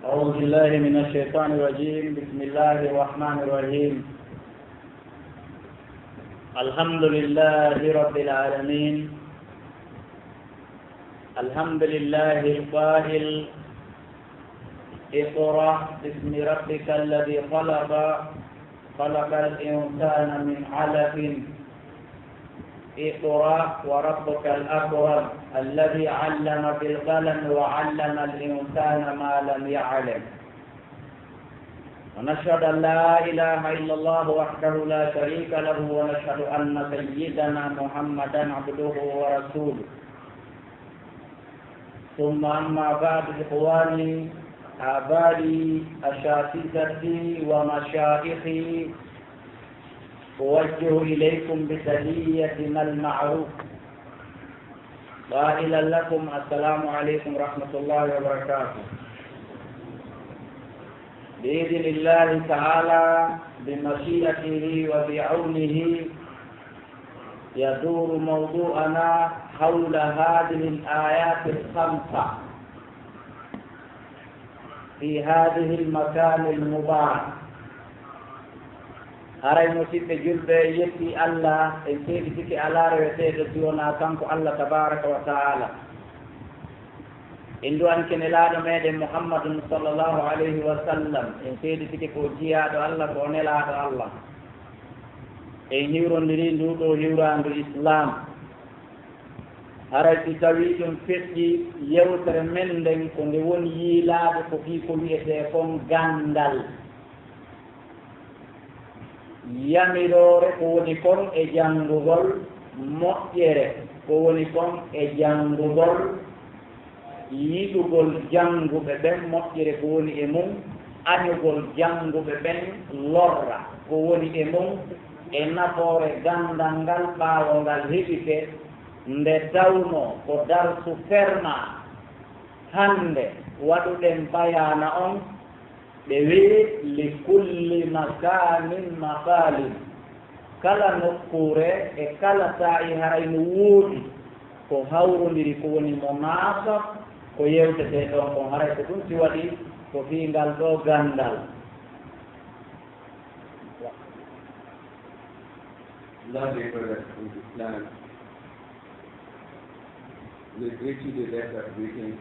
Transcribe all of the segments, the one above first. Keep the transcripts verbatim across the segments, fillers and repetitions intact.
أعوذ بالله من الشيطان الرجيم. بسم الله الرحمن الرحيم. الحمد لله رب العالمين. الحمد لله القائل: اقرأ باسم ربك الذي خلق، خلق الإنسان من علق. اقرأ وربك الأكرم الذي علم بالقلم وعلم الإنسان ما لم يعلم. ونشهد أن لا إله إلا الله وحده لا شريك له، ونشهد أن سيدنا محمدا عبده ورسوله. ثم أما بعد، إخواني، آبائي، أساتذتي ومشايخي، أوجه إليكم بتحيتنا المعروف، قائلا لكم: السلام عليكم ورحمة الله وبركاته. بإذن الله تعالى، بمشيئته وبعونه، يدور موضوعنا حول هذه الآيات الخمسة في هذه المكان المبارك. Haray, musiɓɓe julɓe, yetti Allah, en seeditike alaa reweteeɗo si wonaa kanko Allah tabaaraka wa ta'ala. En du'anike Nelaaɗo meɗen Muhammadun sallallahu alayhi wa sallam, en seeditike ko o jiyaaɗo Allah, ko o nelaaɗo Allah. En hiwrondiri nduu ɗoo hiwraandu Islaam. Haray si tawii ɗum feƴƴi, yewtere men nden ko nde woni yiilaade ko fii ko wi'etee kon ganndal. Yamiroore ko woni kon e janngugol, moƴƴere ko woni kon e janngugol, yiɗugol jannguɓe ɓen, moƴƴere ko woni e mum, añugol jannguɓe ɓen, lorra ko woni e mum, e nafoore ganndal ngal ɓaawo ngal heɓike, nde tawnoo ko darsu fermaa. Hannde waɗuɗen bayaana on, ɓe wi'i: لكل مكان مقال. Kala nokkuure e kala saa'i haray no woodi ko hawrondiri, ko woni munaasab, ko yewtetee ɗon kon. Haray ko ɗum si waɗi ko fii ngal ɗoo ganndal. Lovely brothers in Islam, we greet you the best of greetings,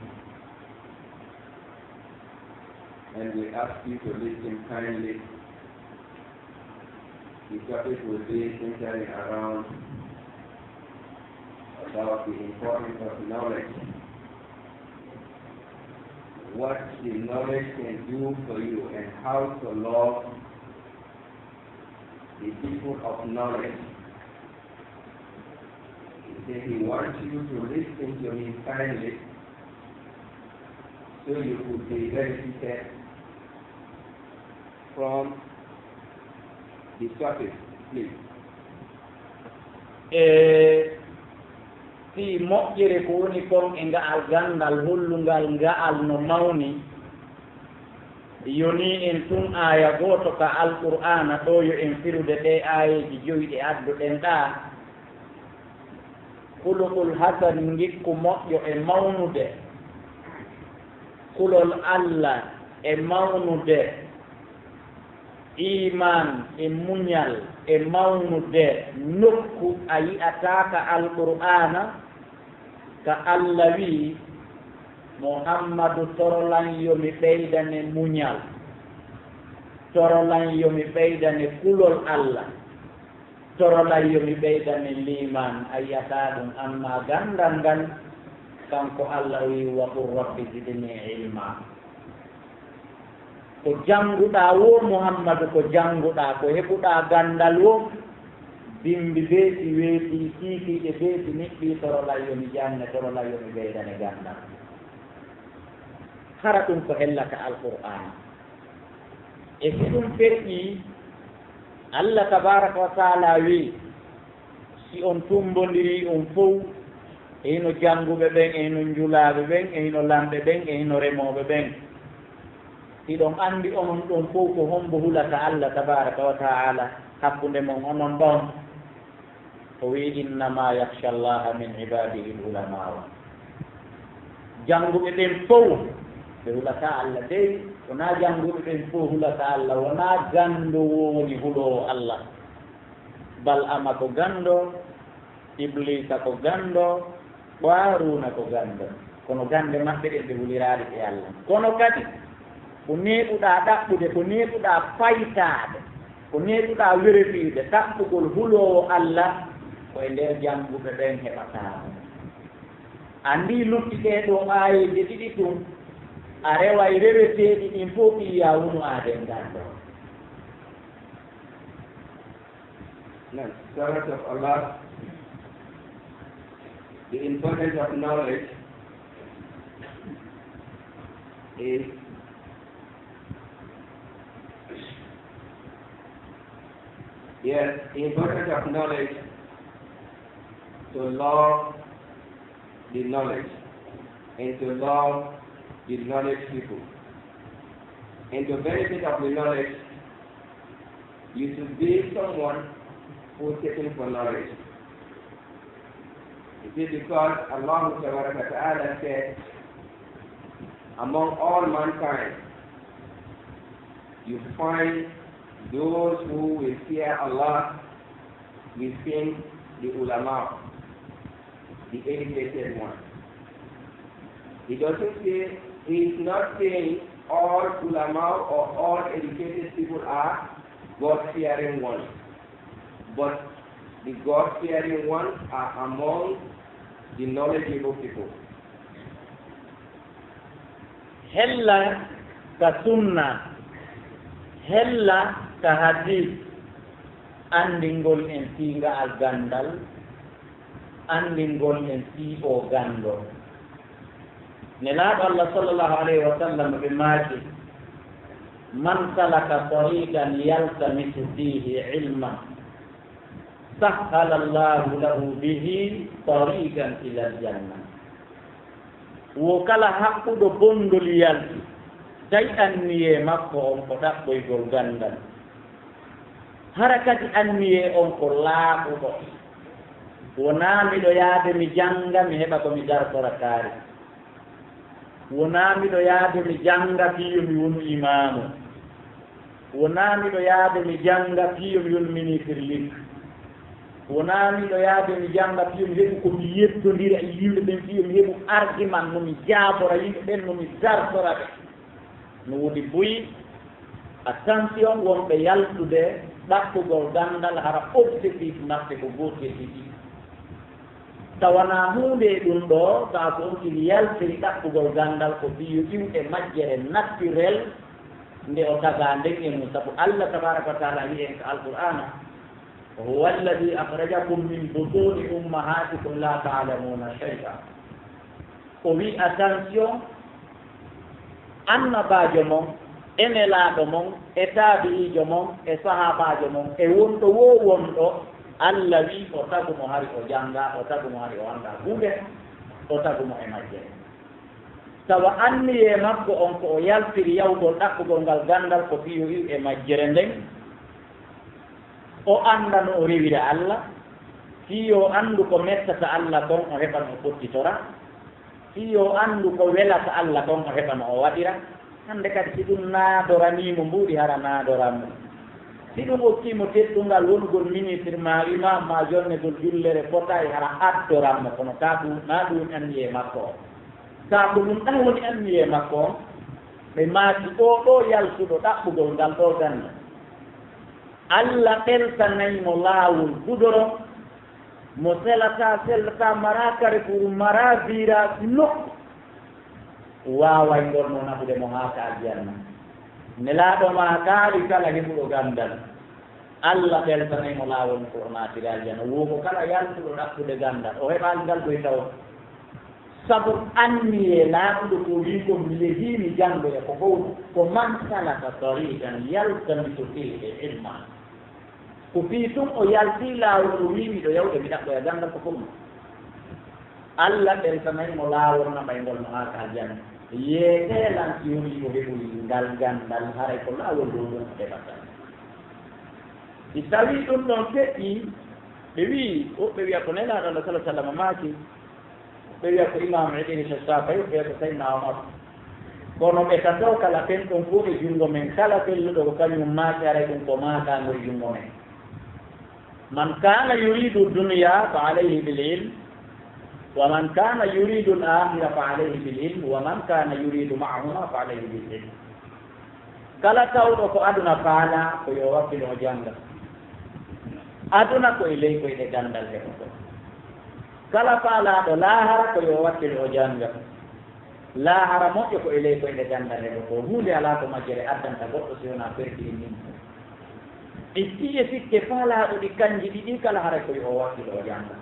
and we ask you to listen kindly. The topic will be centering around about the importance of knowledge, what the knowledge can do for you, and how to love the people of knowledge. He said he wants you to listen to him kindly so you could be benefited from the topic, please. E fii moƴƴere ko woni kon e nga'al ganndal, hollungal nga'al no mawni, yonii en tun aaya gooto ka Alqur'aana ɗoo, yo en firude ɗee aayeeji jowi ɗe adduɗen ɗaa. Kulukul hasan, ngikku moƴƴo e mawnude, kulol Alla e mawnude, iimaan e muñal e mawnude. Nokku a yi'ataa ka Alqur'aana ka Alla wi'i, Muhammadu, toro lan yo mi ɓeydane muñal, toro lan yo mi ɓeydane kulol Alla. Toro lan yo mi ɓeydane liimaan, a yi'ataa ɗum, ammaa ganndal ngal, kanko Alla o wi'i: وقل رب زدني علما. Ko jannguɗaa woo, Muhammadu, ko jannguɗaa, ko heɓuɗaa ganndal woo, bimmbi beeti, weetii kiikiiɗe beeti, niɓɓii, toro lan yo mi jannge, toro lan yo mi ɓeydane ganndal. Hara ɗum ko hellata Alqur'aana. E si ɗum feƴƴii, Alla tabaaraka wa taala wi'i, si on tummbondirii on fow, e hino jannguɓe ɓen, e hino njulaaɓe ɓen, e hino lamɓe ɓen, e hino remooɓe ɓen, hiɗon anndi onon ɗon fow ko hombo hulata Alla tabaaraka wa taala hakkunde mon onon ɗon? O wi'i: إنما يخشى الله من عباده العلماء. Jannguɓe ɓen fow, Ɓe hulataa Alla dey, wonaa jannguɓe ɓen fof hulataa Alla, wonaa ganndo woni huloowo Alla. Bal'ama ko ganndo, Ibliisa ko ganndo, Qaaruuna ko ganndo. Kono gannde maɓɓe ɗen ɓe huliraali e Alla. Kono kadi, ko neeɓuɗaa ɗaɓɓude, ko neeɓuɗaa faytaade, ko neeɓuɗaa werefiide, ɗaɓɓugol huloowo Alla, ko e nder jannguɓe ɓen heɓataa mo. Anndii lutti ɗee ɗoo aayeeje ɗiɗi tun, a reway reweteeɗi ɗin fof ɓiya wunu aaden ngal ɗoo. Now, servant of Allah, the importance of knowledge is, yes, the importance of knowledge to love the knowledge and to love the knowledge people. And the benefit of the knowledge, you should be someone who is seeking for knowledge. It is because Allah Tabaraka wa Ta'ala said, among all mankind, you find those who will fear Allah within the ulama, the educated one. He doesn't say, he is not saying all ulama or all educated people are God-fearing ones, but the God-fearing ones are among the knowledgeable people. Hella ka sunna, hella ka hadis, anndingol en fii nga'al ganndal, anndingol en fii oo ganndo. Nelaaɗo Allah sallallahu alayhi wa sallam ɓe maaki, "Man salaka tariqan yaltamisu fihi ilman, sahhala Allahu lahu bihi tariqan ilal janna." Wo kala haɓɓuɗo bonndol yalti, tawi anniyee makko on ko ɗaɓɓoygol ganndal, hara kadi anniyee on ko laaɓuɗo. Wonaa miɗo yaade mi jannga, mi heɓa ko mi dartora kaari. Wonaa miɗo yaade mi jannga fii yo mi wonu imaamu. Wonaa miɗo yaade mi jannga fii yo mi wonu ministre ligue. Wonaa miɗo yaade mi jannga fii yo mi heɓu ko mi yettondira e yimɓe ɓen, fii yo mi heɓu argument no mi jaabora yimɓe ɓen, no mi dartora ɓe. No woodi buy, attention, wonɓe yaltude ɗaɓɓugol ganndal, hara objectif maɓɓe ko gootel e ɗiɗi. Tawanaa huunde e ɗum ɗoo, kaa ko on tigi yaltiri ɗaɓɓugol ganndal ko fii yo iw e majjere naturel nde o tagaa nden e mum. Sabu Allah tabaaraka wa taala wi'i en ka Alqur'aana, "Huwa alladhi akhrajakum min butuni ummahatikum la ta'lamuna shay'a." O wi'i, attention, annabaajo mon, e nelaaɗo mon, e taabi'iijo mon, e sahaabaajo mon, e wonɗo woo wonɗo, Allah wi'i o tagu mo hari o jannga, o tagu mo hari o annda huunde, o tagu mo e majje. Tawa anniyee makko on ko o yaltiri yawgol ɗaɓɓugol ngal ganndal ko fii yo iw e majjere nden, o annda no o rewira Allah, fii yo anndu ko mettata Allah kon o heɓa no o fottitora, fii yo anndu ko welata Allah kon o heɓa no o waɗira. Hannde kadi si ɗum naadoranii mo mbuuɗi, hara naadoran mo. Si ɗum okkii mo teddungal wonugol ministre maa imam maa jonnegol jullere fotaay, hara addoran mo, kono kaa ɗum, naa ɗum woni anniyee makko on. Kaa ko ɗum ɗan woni anniyee makko on. Ɓe maaki, oo ɗoo yaltuɗo ɗaɓɓugol ngal ɗoo ganndal, Alla ɓeltanay mo laawol gudoron, mo selataa, sellataa, maraa carrefour, maraa virage nokku waawayngol mo naɓude mo haa ka aljanna. Nelaaɗo maa kaali kala heɓuɗo ganndal, Alla ɓeltanay mo laawol ko o naatira aljanna. Wo ko kala yaltuɗo ɗaɓɓude ganndal, o heɓaali ngal ɗoy taw. Sabu anniyee laaɓuɗo ko wii ko mi yehii mi janngoya ko fow, ko man salaka tariqan yaltamisu fiihi ilma. Ko fii tun o yaltii laawol o wii miɗo yawde mi ɗaɓɓoya ganndal ko fow. Alla ɓeltanay mo laawol naɓaygol mo haa ka aljanna. Yeetee lan si wonii o heɓoyi ngal ganndal, haray ko laawol ɗoo ɗon o heɓata. Si tawii ɗum ɗon feƴƴii, ɓe wii, woɓɓe wi'a ko Nelaaɗo Allah sallallaahu alayhi wa sallam maaki, woɓɓe wi'a ko Imaamu Idriisa Saafay, woɓɓe wi'a ko Sayyidinaa Umar. Kono ɓe tato kala pen ɗon fof e junngo men, kala selluɗo ko kañum maaki, haray ɗum ko maakaango e junngo men. Man kana yuridu dunya fa alayhi bil ilm, wa man kana yuridu al akhira fa alayhi bil ilm, wa man kana yuridu ma'ahuma fa alayhi bil ilm. Kala tawɗo ko aduna faala, ko yo wakkil o jannga. Aduna ko e ley koyɗe ganndal heɓoto. Kala faalaaɗo laahara, ko yo wakkil o jannga. Laahara moƴƴo ko e ley koyɗe ganndal heɓoto. Huunde alaa ko majjere addanta goɗɗo si wonaa perdi e min. Ɗi piye sikke faalaaɗo ɗi kanji ɗiɗi kala, haray ko yo o wakkil o jannga.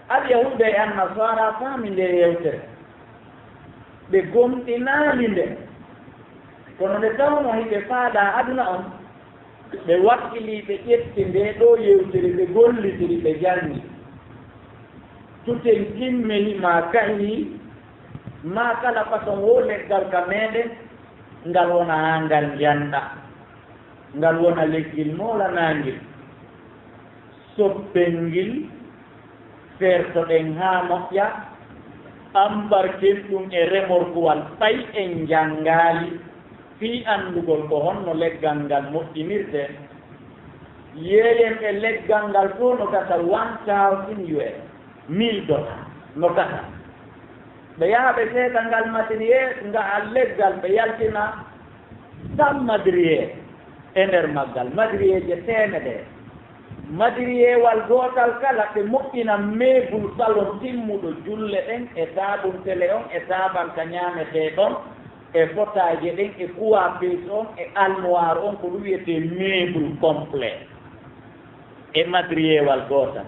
Alyahuuda e Annasaara faami nde yewtere. Ɓe gomɗinaali nde. Kono nde tawnoo hiɓe faalaa aduna on, ɓe wakkilii, ɓe ƴetti ndee ɗoo yewtere, ɓe gollitiri, ɓe janngi. Tuten kimmeli maa kahi, maa kala façon woo leggal ka meeɗen, ngal wona haa ngal njanɗa. Ngal wona leggil moolanaangil, soppel ngil, feertoɗen haa moƴƴa, ambarken ɗum e remorkuwal, ɓay en njanngaali fii anndugol ko honno leggal ngal moƴƴinirtee. Yeeyen e leggal ngal fof no gasa one thousand U S, mille dollars, no gasa. Ɓe yaha ɓe seeka ngal madrier, ngaha leggal, ɓe yaltina cent madrier e nder maggal, madrieeje teemedere. Madriyeewal gootal kala, ɓe moƴƴina meebul salon timmuɗo, julle ɗen e taaɓun tele on e taaɓanta ñaametee ɗon e fotaaje ɗen e kuwaapees on e almuwaaru on, ko ɗum wiyetee meebul complet e madriyeewal gootal.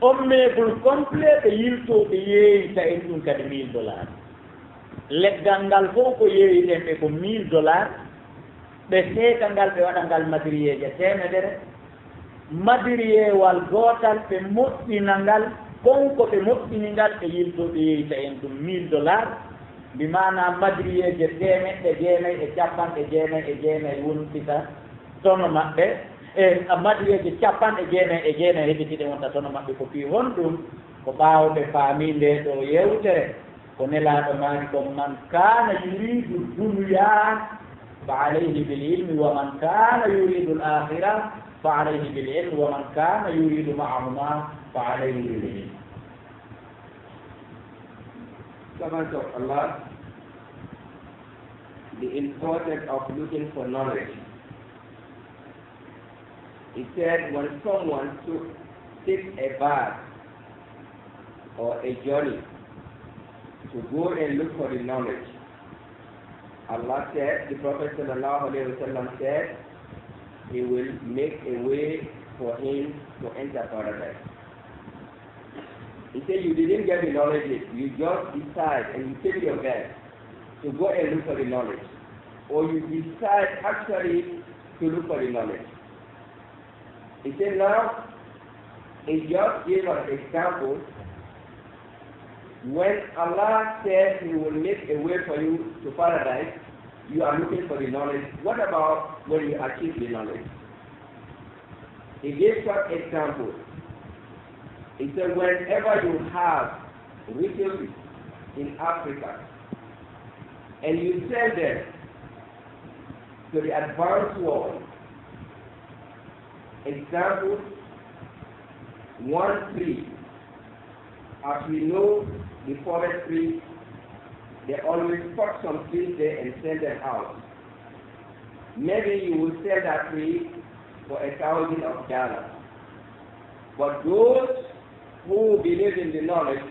On meebul complet, ɓe yiltoo, ɓe yeeyita en ɗum kadi mille dollars. Leggal ngal fof ko yeeyiten ɓe ko mille dollars, ɓe seeka ngal, ɓe waɗa ngal madriyeeje teemedere. Madriyeewal gootal, ɓe moƴƴina ngal, kon ko ɓe moƴƴini ngal, ɓe yiltoo, ɓe yeeyita en ɗum mille dollars. Mbi maanaa madriyeeje teemeɗɗe jeenayi e capanɗe jeenayi e jeenayi wontita tono maɓɓe, e madriyeeje capanɗe jeenayi e jeenayi heɓitiiɗe wonta tono maɓɓe. Ko fii honɗum? Ko ɓaawo ɓe faamii ndee ɗoo yewtere, ko Nelaaɗo maaki kon, "Man kana yuridu dunya fa alayhi bil ilmi, wa man kana yuridu al akhira fa alayhi bil ilmi, wa man kana yuridu ma'ahuma fa alayhi bil ilmi." Servants of Allah, the importance of looking for knowledge. He said, when someone took, takes a bus or a journey to go and look for the knowledge, Allah said, the Prophet sallallahu alaihi wasallam said, He will make a way for him to enter paradise. He said, you didn't get the knowledge yet. You just decide and you take your best to go and look for the knowledge. Or you decide actually to look for the knowledge. He said, now, he just gave an example. When Allah says He will make a way for you to paradise, you are looking for the knowledge. What about when you achieve the knowledge? He gave some example. He said, whenever you have resources in Africa and you sell them to the advanced world, example, one tree. As we know, the forest tree, they always cut some trees there and send them out. Maybe you will sell that tree for a thousand of dollars. But those who believe in the knowledge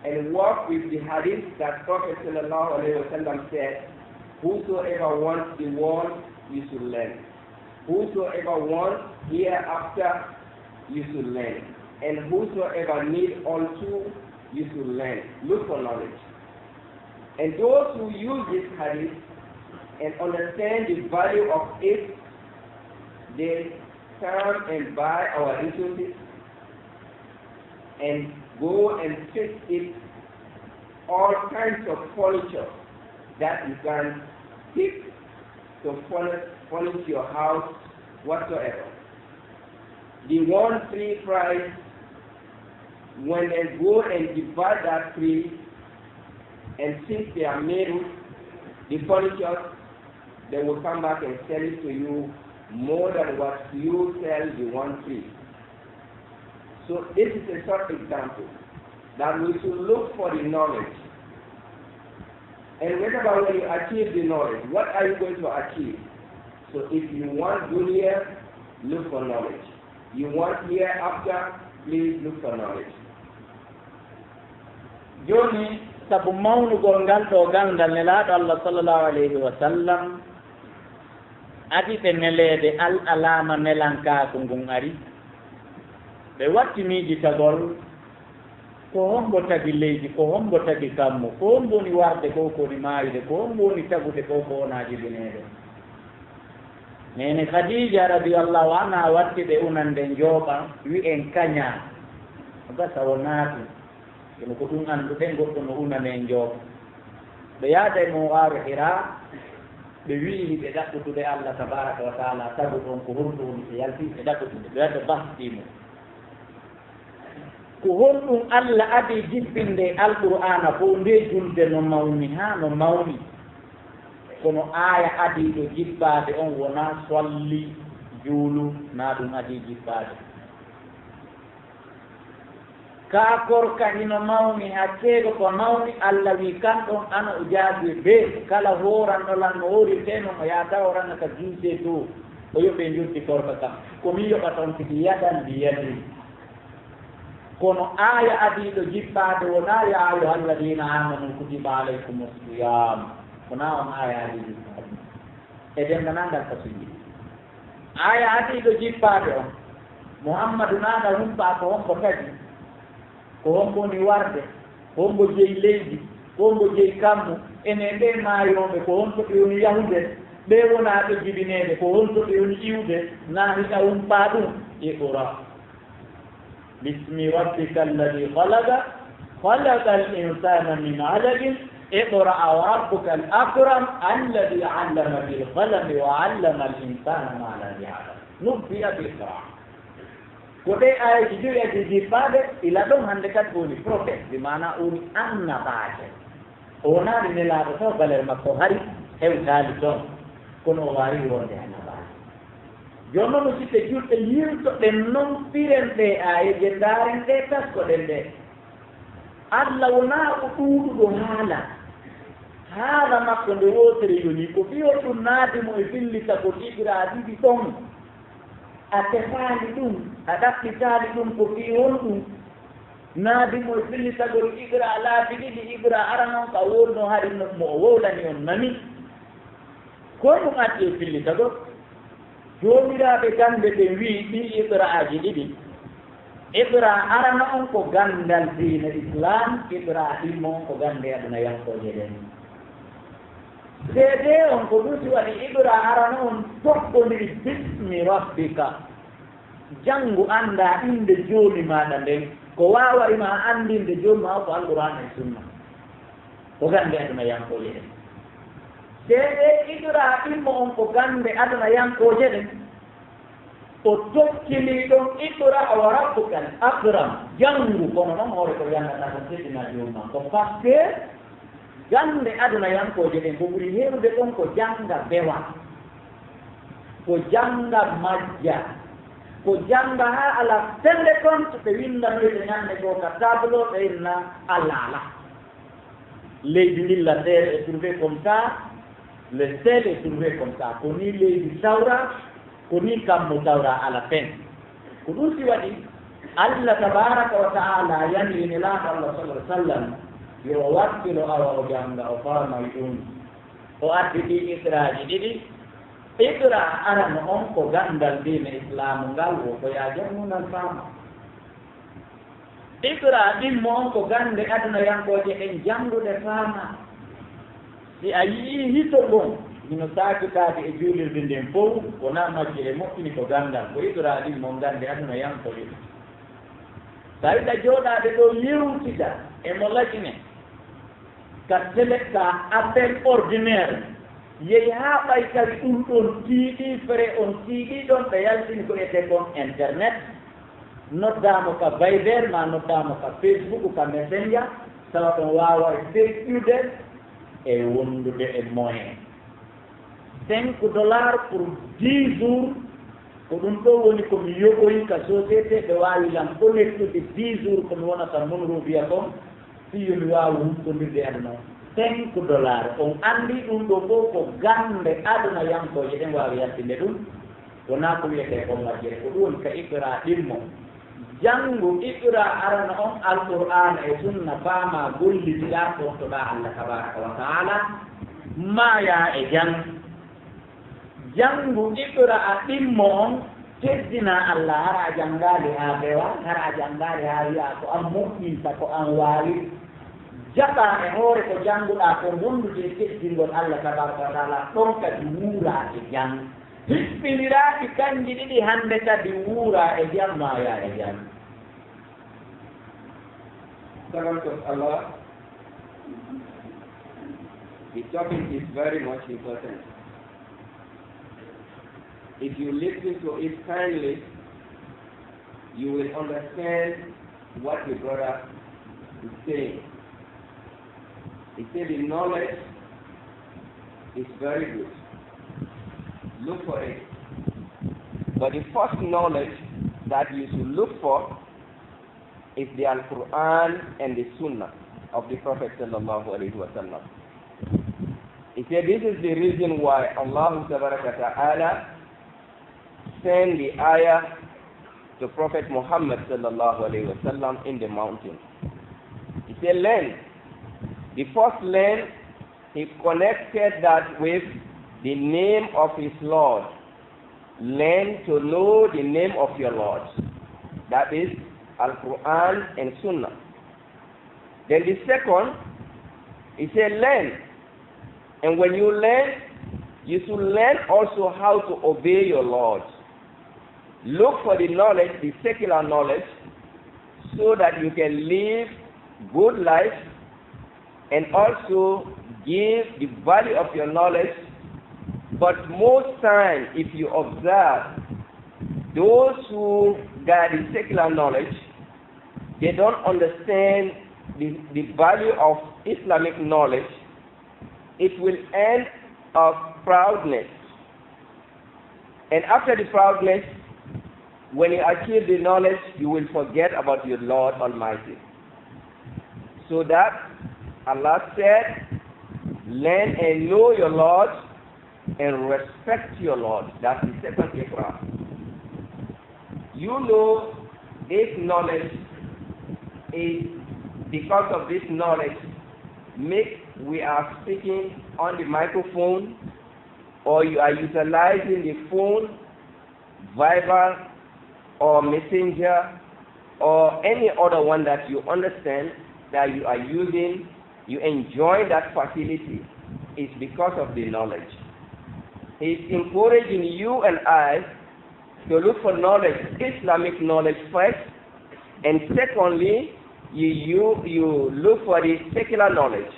and work with the hadith that Prophet sallallahu alaihi wasallam said, whosoever wants the world, you should learn. Whosoever wants hereafter, you should learn. And whosoever need also, you should learn. Look for knowledge. And those who use this hadith and understand the value of it, they come and buy our resources and go and fix it, all kinds of furniture that you can pick to furnish, furnish your house, whatsoever. The one tree price, when they go and divide that tree, And since they are made, the furniture, they will come back and sell it to you more than what you sell the one tree. So this is a short example that we should look for the knowledge. And remember, when you achieve the knowledge, what are you going to achieve? So if you want dunya, look for knowledge. You want hereafter, please look for knowledge. Jooni, sabu mawnugol ngal ɗoo ganndal Nelaaɗo Allah, sallallahu alayhi wa sallam, adii ɓe neleede al alaama nelankaaku ngun ari. Ɓe watti miijitagol, ko hommbo tagi leydi, ko hommbo tagi kammu, ko hommbo woni warde, ko ko woni maayude, ko hommbo woni tagude, ko ko wonaa jibineede. Neene Khadija radiyallahu anha watti ɓe unande njooɓa, wi'en kañaa, gasa o naati. Kono ko ɗum annduɗen, goɗɗo no unane njooɓa. Ɓe yaada e mo waaru Hira, ɓe wi'i ɓe ɗaɓɓutude Allah tabaraka wa taala tagu ɗon ko honɗum woni, ɓe yalti ɓe ɗaɓɓutude, ɓe wadda bahsi mo. Ko honɗum Allah adii jippinde e Alqur'aana fof, nde julde no mawni haa no mawni, kono aaya adiiɗo jippaade on wonaa salli, juulu, na ɗum adii jippaade. Kaa korka hino mawni, haa ceeɗu ko mawni, Allah wii kan ɗon ana o jaabi bee kala hooranɗo lan no hoorirtee non, o yaha tawa o ranga ka giisee too, o yoɓee njoddi korka kan. Ko mi yoɓata on tigi yadan bi yadin. Kono aaya adiiɗo jippaade wonaa yaa ayyuhal ladiina aamanu kutiba alaykumus siyaam. Wonaa on aaya adii jippaade. E denndaangal ka suuji. Aaya adiiɗo jippaade on, Muhammadu naana humpaa ko hombo tagi, ko hombo woni warde, ko hombo jeyi leydi, ko hombo jeyi kammu, enen ɓee maayooɓe, ko honto ɓe woni yahude, ɓee wonaaɓe jibineede, ko honto ɓe woni iwde, na hiɗa humpaa ɗum? Iqra. باسم ربك الذي خلق، خلق الإنسان من علق، اقرأ وربك الأكرم، الذي علم بالقلم وعلم الإنسان ما لم يعلم. نبئ بالإقرأ. Ko ɗee aayeeji joyi adii jippaade, ila ɗon hannde kadi ko woni prophète, bi maanaa o woni annabaajo. O wonaali nelaaɗo taw, valeur makko hari hewtaali toon, kono o waawi wonde annabaajo. Jooni noon, musidɓe julɓe, yiltoɗen noon piren ɗee aayeeje, ndaaren ɗe, taskoɗen ɗe. Alla wonaa ko ɗuuɗuɗo haala. Haala makko nde wootere yoni, ko fii honɗum naadi mo e fillitagol iqra ɗiɗi ɗon? A tefaali ɗum, a ɗaɓɓitaali ɗum, ko fii honɗum? Naadi mo e fillitagol iqra laabi ɗiɗi, iqra arano on ka wonno hari no mo o wowlani on nani. Ko honɗum addi e fillitagol? Joomiraaɓe gannde ɓen wi'i ɗii iqra'aaji ɗiɗi, iqra arano on ko ganndal diina Islaam, iqra ɗimmo on ko gannde aduna yankooje ɗen. Seedee on ko ɗum si waɗi iqra arano on tokkondiri bismi rabbika. Janngu, anndaa innde Joomi maaɗa nden. Ko waaway ma anndinde Joomi maa o ko Alqur'aana e Sunna. Ko gannde aduna yankooje ɗen. Seedee iqra ɗimmo on ko gannde aduna yankooje ɗen. O tokkini ɗon iqra wa rabbukal akram. Janngu, kono noon hoore ko yanngataa ko seedina Joomi maa. Ko parce que gannde aduna yankooje ɗen ko ɓuri heewde ɗon ko jannga bewa. Ko jannga majja. Ko jannga haa alaa sende kon ɓe winndanoyde ñannde goo ka tableau ɓe inna Allah alaa. Leydi ndin la terre est trouvée comme ça, le ciel est trouvé comme ça. Ko nii leydi tawra, ko nii kammu tawra à la fin. Ko ɗum si waɗi Allah tabaraka wa ta'ala yamiri Nelaaɗo Allah sallallahu alaihi wasallam yo o wakkilo awa o jannga o faamay ɗum. O addi ɗii iqraaji ɗiɗi. Iqra arano on ko ganndal diine Islaamu ngal wo ko yaa janngu ngal faama. Iqra ɗimmo on ko gannde adunayankooje ɗen jannguɗe faama. Si a yi'ii hito ngon hino saakitaade e juulirde nden fow, wonaa majje e moƴƴini ko ganndal, ko iqra ɗimmo on gannde adunayankooje ɗen. Tawi ɗa jooɗaade ɗoo yewtida e mo laƴine. Ka télé, ka appel ordinaire, yehi haa ɓay tawi ɗum ɗon tiiɗii, fere on tiiɗii ɗon, ɓe yaltini ko etee kon internet, noddaa mo ka Viber, maa noddaa mo ka Facebook, ka Messenger, Tawa ɗum waawa feƴƴude e wondude e moyen. Cinq dollars pour dix jours, ko ɗum ɗo woni ko mi yoɓoyi ka société, ɓe waawi lan connectude dix jours ko mi wonata mun rubiya kon, fii yo mi waawu huɓɓondirde e aduna on. Cinq dollars, on anndi ɗum ɗo fof ko gannde aduna yankooje ɗen waawi yaltinde ɗum. Wonaa ko wiyetee kon majjere, ko ɗum woni ka iqra ɗimmo. Janngu iqra arana on Alqur'aana e Sunna, faamaa, gollitiraa, tottoɗaa Allah tabaaraka wa ta'aala, maayaa e jam. Janngu iqra a ɗimmo on, teddinaa Allah, hara a janngaali haa fewa, hara a janngaali haa wiyaa ko an moƴƴinta, ko an waawi. Jaɓaa e hoore ko jannguɗaa ko wondude e teddingol Allah tabaaraka wa ta'aala, ɗon kadi wuuraa e jam. Hiɓɓindiraaɗi kanji ɗiɗi hannde kadi wuuraa e jam, maayaa e jam. Servant of Allah, the topic is very much important. If you listen to it kindly, you will understand what the brother is saying. He said the knowledge is very good. Look for it. But the first knowledge that you should look for is the Al-Quran and the Sunnah of the Prophet sallallahu alaihi wasallam. He said this is the reason why Allah tabaraka wa ta'ala send the ayah to Prophet Muhammad sallallahu alaihi wasallam in the mountain. He said, "Learn." The first learn, he connected that with the name of his Lord. Learn to know the name of your Lord. That is Al-Quran and Sunnah. Then the second, he said, "Learn." And when you learn, you should learn also how to obey your Lord. Look for the knowledge, the secular knowledge, so that you can live good life and also give the value of your knowledge. But most time, if you observe, those who got the secular knowledge, they don't understand the, the value of Islamic knowledge. It will end up proudness. And after the proudness, when you achieve the knowledge, you will forget about your Lord Almighty. So that Allah said, "Learn and know your Lord and respect your Lord." That's the second iqra. You know, this knowledge is, because of this knowledge, make we are speaking on the microphone, or you are utilizing the phone, Viber, or Messenger, or any other one that you understand that you are using, you enjoy that facility, is because of the knowledge. He is encouraging you and I to look for knowledge, Islamic knowledge first, and secondly, you, you, you look for the secular knowledge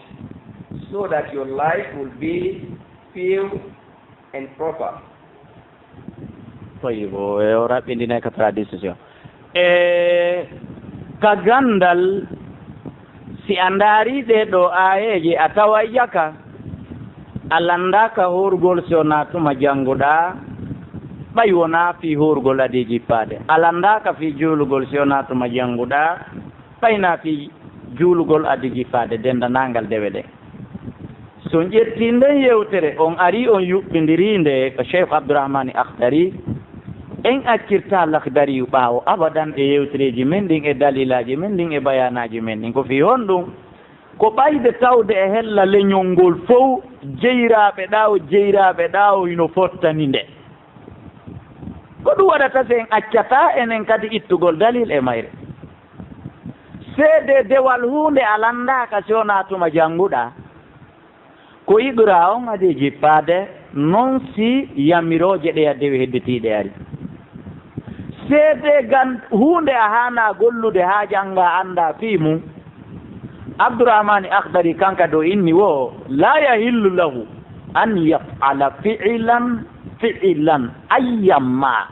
so that your life will be pure and proper. Tayyib, o, e o raɓɓindinay ka traduction. E ka ganndal, si a ndaarii ɗee ɗoo aayeeje, a taway jaka a lanndaaka hoorugol si wonaa tuma jannguɗaa, ɓay wonaa fii hoorugol adii jippaade. A lanndaaka fii juulugol si wonaa tuma jannguɗaa, ɓay naa fii juulugol adii jippaade denndanaangal dewe ɗen. So on ƴettii nden yewtere, on arii on yuɓɓindirii nde ko Cheikh Abdourahmane Akhdari, en accirtaa Lakhdariyu ɓaawo abadan e yewtereeji men ɗin, e dalilaaji men ɗin, e bayaanaaji men ɗin. Ko fii honɗum? Ko ɓayde tawde e hella leñol ngol fow, jeyraaɓe ɗaa o, jeyraaɓe ɗaa o hino fottani nde. Ko ɗum waɗata si en accataa enen kadi ittugol dalil e mayre. Seedee dewal huunde a lanndaaka si wonaa tuma jannguɗaa. Ko iqra on adii jippaade, non si yamirooje ɗe a dewi hedditiiɗe ari. Seedee gan huunde a haanaa gollude haa janngaa anndaa fii mum. Abdourahmane Akhdari kanka ɗo inni wo, "La yahillu lahu an yaf'ala fi'lan, fi'lan ayyamma,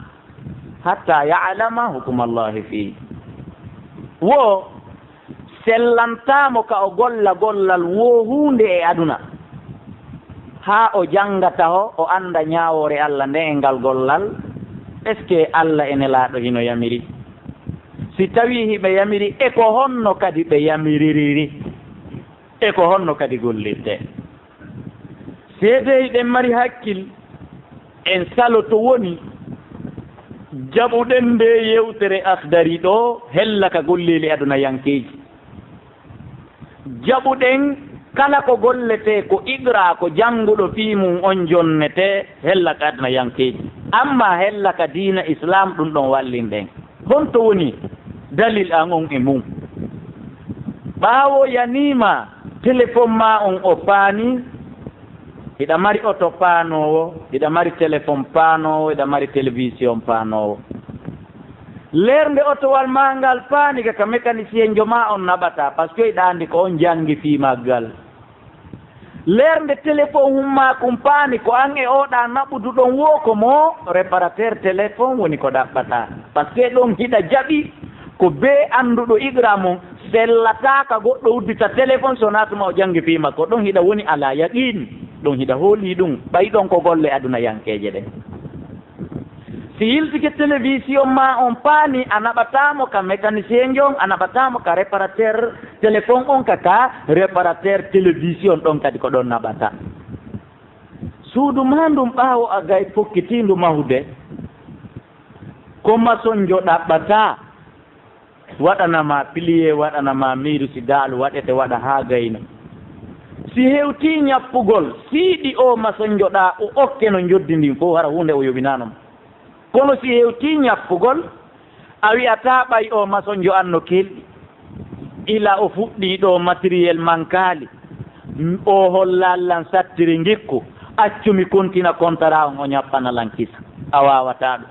hatta ya'lama hukumallahi fii." Wo Sellantaa mo ka o golla gollal woo huunde e aduna, haa o jannga taho, o annda ñaawoore Alla nden e ngal gollal. Est-ce que Alla e Nelaaɗo hino yamiri? Si tawii hiɓe yamiri, e ko honno kadi ɓe yamiririri? E ko honno kadi gollirtee? Seedee hiɗen mari hakkil, en salo to woni jaɓuɗen ndee yewtere Akhdari ɗoo, hella ka golleeli adunayankeeji. Jaɓuɗen kala ko golletee ko iqra, ko jannguɗo fii mum on jonnetee, hella ka adunayankeeji. Amma hella ka diina Islaam, ɗum ɗon wallinɗen. Honto woni dalil an on e mum? Ɓaawo yaniima telefon maa on o paani, hiɗa mari oto paanoowo, hiɗa mari telefon paanoowo, hiɗa mari telewisiyon paanoowo. Leer nde otowal maa ngal paani ka, ka mécanicien jo maa on naɓata, parce que hiɗa anndi ko on janngi fii maggal. Leer nde telefon hummaa kun paani, ko an e oɗa naɓudu ɗon woo ko mo réparateur telefon woni ko ɗaɓɓata. Parce que ɗon hiɗa jaɓi ko bee annduɗo iqra mon, sellataa ka goɗɗo uddita telefon so naa tuma o janngi fii makko. Ɗon hiɗa woni alaa yaqiin, ɗon hiɗa hoolii ɗum, ɓay ɗon ko golle adunayankeeje ɗen. Si yiltike telewisiyon maa on paani, a naɓataa mo ka mécanicien jo on, a naɓataa mo ka réparateur telefon on, ka ka réparateur telewisiyon ɗon kadi ko ɗon naɓata. Suudu maa ndun ɓaawo a gay fokkitiindu mahude, ko masonjo ɗaɓɓata. Waɗana ma piliye, waɗana ma miiru, si daalu waɗete, waɗa haa gayna. Si hewtii ñappugol, siiɗi o masonjo ɗaa, o okke no njoddi ndin fow, hara huunde o yoɓinaano mo. Kono si hewtii ñappugol, a wi'ataa ɓay o masonjo an no kelɗi. Ila o fuɗɗii ɗoo, materiel mankaali, o holla lan sattiri ngikku, accu mi kontina kontara on, o ñappana lan kisa. A waawataa ɗum.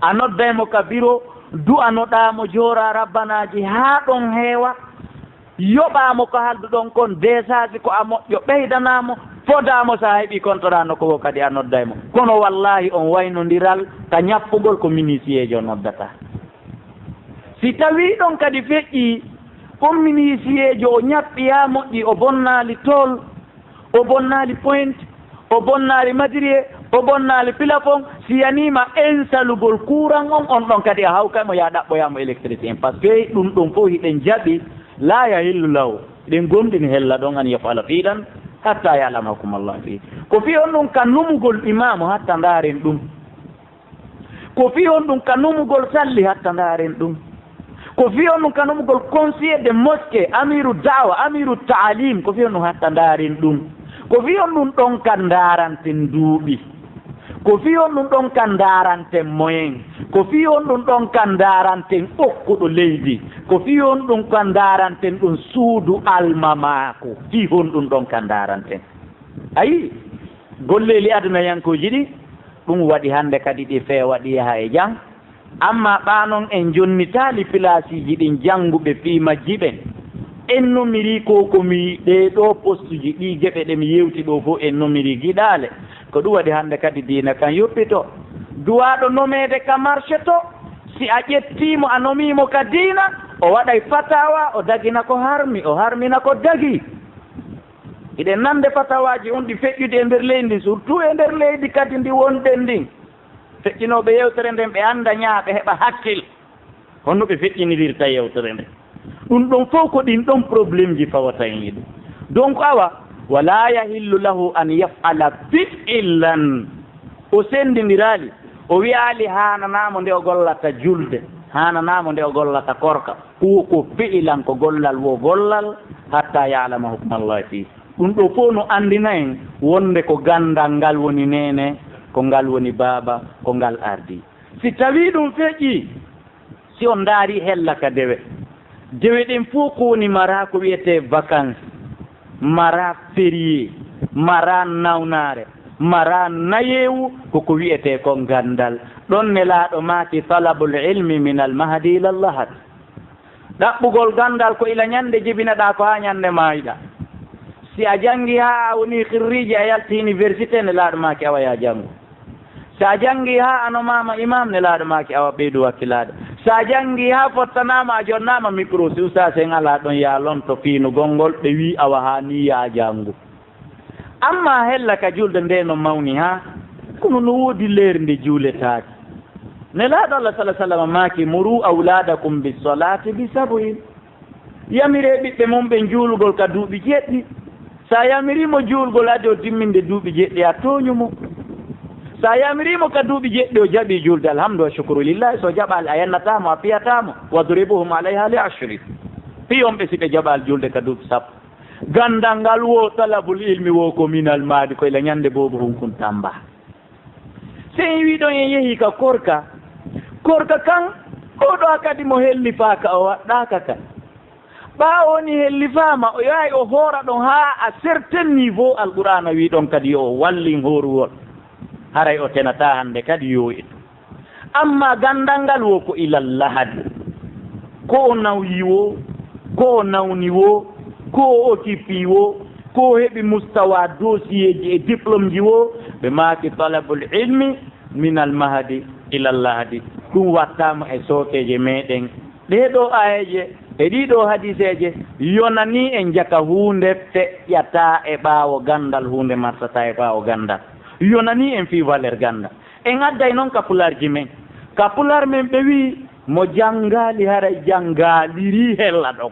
A nodday mo ka biro, du'anoɗaa mo joora rabbanaaji haa ɗon heewa, yoɓaa mo ko halduɗon kon, deesaasi ko a moƴƴo, ɓeydanaa mo, fodaa mo, so a heɓii kontoraa nokku goo kadi a nodday mo. Kono wallaahi on waynondiral ka ñappugol ko minisiyeejo noddata. Si tawii ɗon kadi feƴƴii, on minisiyeejo o ñappii haa moƴƴi, o bonnaali tool, o bonnaali point, o bonnaali madiriye, o bonnaali pilafon, si yaniima ensalugol kuuran on, on ɗon kadi a hawkay mo, yaa ɗaɓɓoyaa mo électricien. Parce que ɗum ɗon fof hiɗen jaɓi, laa yahillu lahu, hiɗen gomɗini hella ɗon an yaf'ala fi'lan hatta ya'lama hukmallahi fii. Ko fii on ɗum ka numugol imaamu hatta ndaaren ɗum. Ko fii on ɗum ka numugol salli hatta ndaaren ɗum. Ko fii on ɗum ka numugol conseiller de mosquée, amiru da'wa, amiru ta'lim, ko fii on ɗum hatta ndaaren ɗum. Ko fii on ɗum ɗon ka ndaaranten duuɓi. Ko fii on ɗum ɗon ka ndaaranten moyen. Ko fii on ɗum ɗon ka ndaaranten okkuɗo leydi. Ko fii on ɗum ka ndaaranten ɗum suudu almamaaku. Fii on ɗum ɗon ka ndaaranten. Ayi, golleeli adunayankooji ɗi, ɗum waɗi hannde kadi ɗi feewa, ɗi yaha e jam. Amma ɓaa non en jonnitaali pilaasiiji ɗin jannguɓe fii majji ɓen. En nomirii ko, ko mi ɗee ɗoo postuji, ɗii geɓe ɗe mi yewti ɗoo fof, en nomirii giɗaale. Ko ɗum waɗi hannde kadi diina kan yoppito. Duwaaɗo nomeede ka marché to, si a ƴettii mo, a nomii mo ka diina, o waɗay fatawa, o dagina ko harmi, o harmina ko dagii. Hiɗen nande fatawaaji on ɗi feƴƴude e nder leydi ndin, surtout e nder leydi kadi ndi wonɗen ndin. Feƴƴinooɓe yewtere nden, ɓe annda ñaa, ɓe heɓa hakkil. Honno ɓe feƴƴinirirta yewtere nden? Ɗum ɗon fof ko ɗin ɗon problemji fawata en e ɗum. Donc, awa, wala yahillu lahu an yaf'ala fi'lan. O senndindiraali, o wi'aali haananaa mo nde o gollata julde, haananaa mo nde o gollata korka. Huwa ko fi'ilan, ko gollal wo gollal, hatta ya'lama hukmallahi fii. Ɗum ɗoo fof no anndina en wonde ko ganndal ngal woni neene, ko ngal woni baaba, ko ngal ardii. Si tawii ɗum feƴƴii, si on ndaarii hella ka dewe, dewe ɗen fof ko woni maraa ko wi'etee vacances, maraa férié, maraa nawnaare, maraa nayeewu, ko ko wi'etee kon ganndal. Ɗon Nelaaɗo maaki, talabul ilmi minal mahdi ilal lahad. Ɗaɓɓugol ganndal ko ila ñannde jibinaɗaa ko haa ñannde maayɗaa. Si a janngii haa a wonii xirriiji, a yalti université, Nelaaɗo maaki awa yaa janngu. Si a janngii haa a nomaama imaam, Nelaaɗo maaki awa ɓeydu wakkilaade. So a janngii haa fottanaama, a jonnaama micro, si ustaas en alaa ɗon, yaa lonto fiinugol ngol, ɓe wii awa haa nii yaa janngu. Ammaa hella ka julde nde no mawni haa, kono no woodi leer nde juuletaake. Nelaaɗo Allah sala sallam maaki, "Muru awlaadakum bis-salaati bi sab'in." Yamiree ɓiɓɓe mon ɓen juulugol ka duuɓi jeɗɗi. So a yamirii mo juulgol adi o timminde duuɓi jeɗɗi, a tooñu mo. So a yamirii mo ka duuɓi jeɗɗi, o jaɓii juulde, alhamdu wa shukru lillahi. So o jaɓaali, a yannataa mo, a piyataa mo. "Wadribuhum alayha li ashri." Piyon ɓe si ɓe jaɓaali juulde ka duuɓi sappo. Ganndal ngal wo talabul ilmi wo ko minal mahdi, ko ila ñannde boobo hunkun tamba. Si en wii ɗon en yehii ka korka, korka kan, oo ɗoo kadi mo hellifaaka, o waɗɗaaka ka. Ɓaawo ni hellifaama, o yahay o hoora ɗon haa à certain niveau, Alqur'aana wii ɗon kadi yo o wallin hoorugol. Haray o tenataa hannde kadi yo o etu. Ammaa ganndal ngal wo ko ilal lahadi. Ko o nawyi wo, ko o nawni wo, ko o occupé wo, ko o heɓi mustawa dossier ji e diplôme ji wo, ɓe maaki talabul ilmi minal mahadi ilal lahadi. Ɗum wattaama e sookeeje meɗen. Ɗee ɗoo aayeeje e ɗii ɗoo hadiiseeje yonanii en jaka huunde feƴƴataa e ɓaawo ganndal, huunde marsataa e ɓaawo ganndal. Yonanii en fii valeur ganndal. En adday non ka pulaarji men. Ka pulaar men ɓe wii, "Mo janngaali haray janngaaliri hella ɗon."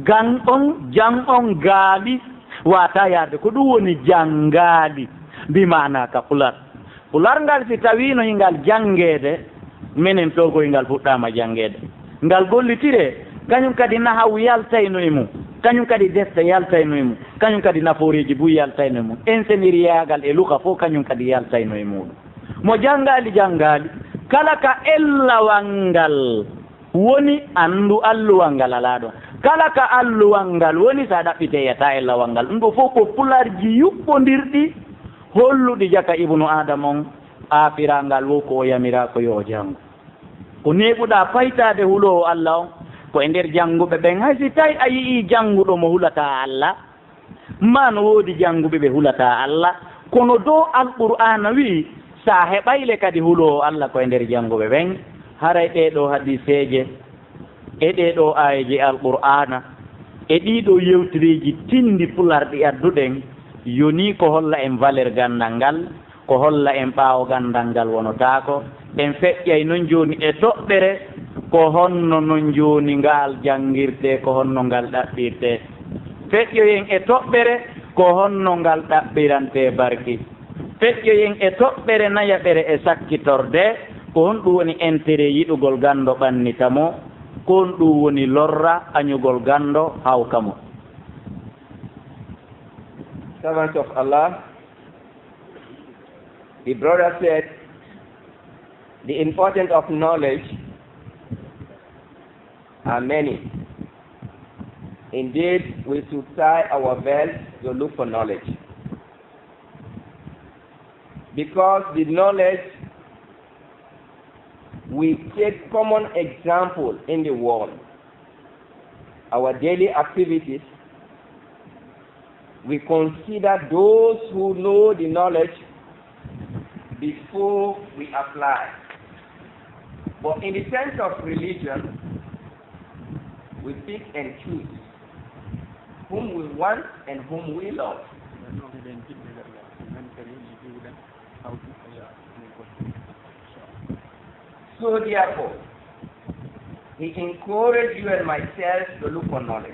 Gan on, jan on gaali, waataa yaade. Ko ɗum woni janngaali, bi maanaa ka pulaar. Pulaar ngal si tawiino hingal janngeede, menen Togo hingal fuɗɗaama janngeede. Ngal gollitiree, kañum kadi nahawu yaltayno e mum, kañum kadi defte yaltayno e mum, kañum kadi nafooreeji buy yaltayno e mum, enseniriyaagal e luka fof kañum kadi yaltayno e muuɗum. Mo janngaali, janngaali, kala ka ellawal ngal woni, anndu alluwal ngal alaa ɗon. Kala ka alluwal ngal woni, so a ɗaɓɓitee, yiyataa ellawal ngal. Ɗum ɗoo fof ko pulaarji yuɓɓondirɗi, holluɗi jaka Ibnu Aadama on, aafiraangal wo ko o yamiraa ko yo o janngu. Ko neeɓuɗaa paytaade huloowo Alla on, ko e nder jannguɓe ɓen. Hay si tawi a yi'ii jannguɗo mo hulataa Alla, maa no woodi jannguɓe ɓe hulataa Alla, kono dow Alqur'aana wi'i, so a heɓayle kadi huloowo Alla ko e nder jannguɓe ɓen, haray ɗee ɗoo hadiiseeje, e ɗee ɗoo aayeeje Alqur'aana, e ɗii ɗoo yewtereeji tinndi pulaar ɗi adduɗen, yonii ko holla en valeur ganndal ngal, ko holla en ɓaawo ganndal ngal wonotaako. En feƴƴay non jooni e toɓɓere, ko honno non jooni ngal janngirtee, ko honno ngal ɗaɓɓirtee. Feƴƴoyen e toɓɓere, ko honno ngal ɗaɓɓirantee barki. Feƴƴoyen e toɓɓere nayaɓere e sakkitorde, ko honɗum woni intérêt yiɗugol ganndo ɓannita mo, ko honɗum woni lorra añugol ganndo hawka mo. Servants of Allah, the brother said, the importance of knowledge are many. Indeed, we should tie our belts to look for knowledge. Because the knowledge, we take common example in the world. Our daily activities, we consider those who know the knowledge before we apply. But in the sense of religion, we pick and choose whom we want and whom we love. So therefore, he encouraged you and myself to look for knowledge.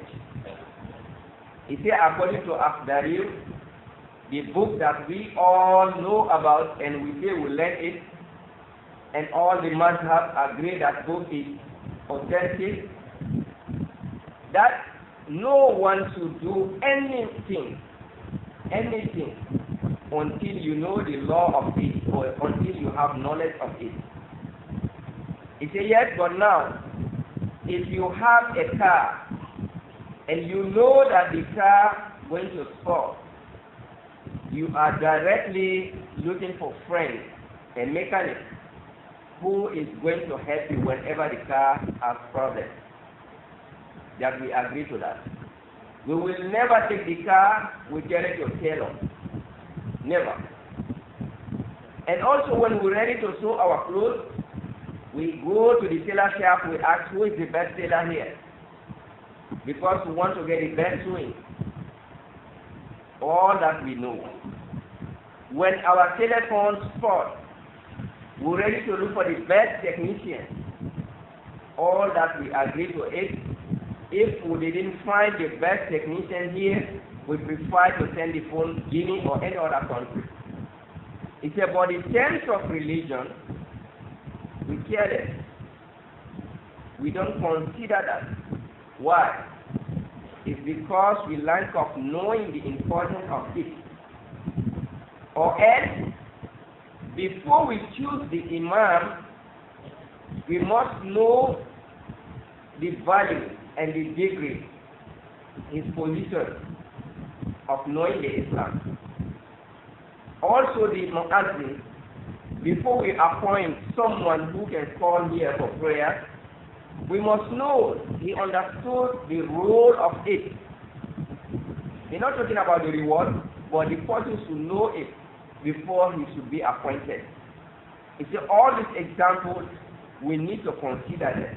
He said, according to Akhdari, the book that we all know about and we say we learn it, and all the madhab agree that book is authentic, that no one should do anything, anything, until you know the law of it or until you have knowledge of it. He said, yes, but now, if you have a car and you know that the car going to spoil, you are directly looking for friend, a mechanic, who is going to help you whenever the car has problem. That we agree to that. We will never take the car, we get it to tailor. Never. And also when we're ready to sew our clothes, We go to the tailor shop, we ask, "Who is the best tailor here?" Because we want to get the best sewing. All that we know. When our telephones spot, we're ready to look for the best technician. All that we agree to it. If we didn't find the best technician here, we prefer to send the phone Guinea or any other country. It's about the terms of religion. We care less. We don't consider that. Why? It's because we lack of knowing the importance of it. Or else, before we choose the imam, we must know the value and the degree, his position of knowing the Islam. Also, the muazzin, before we appoint someone who can call here for prayer, we must know he understood the role of it. We're not talking about the reward, but the person should know it before he should be appointed. You see, all these examples, we need to consider them.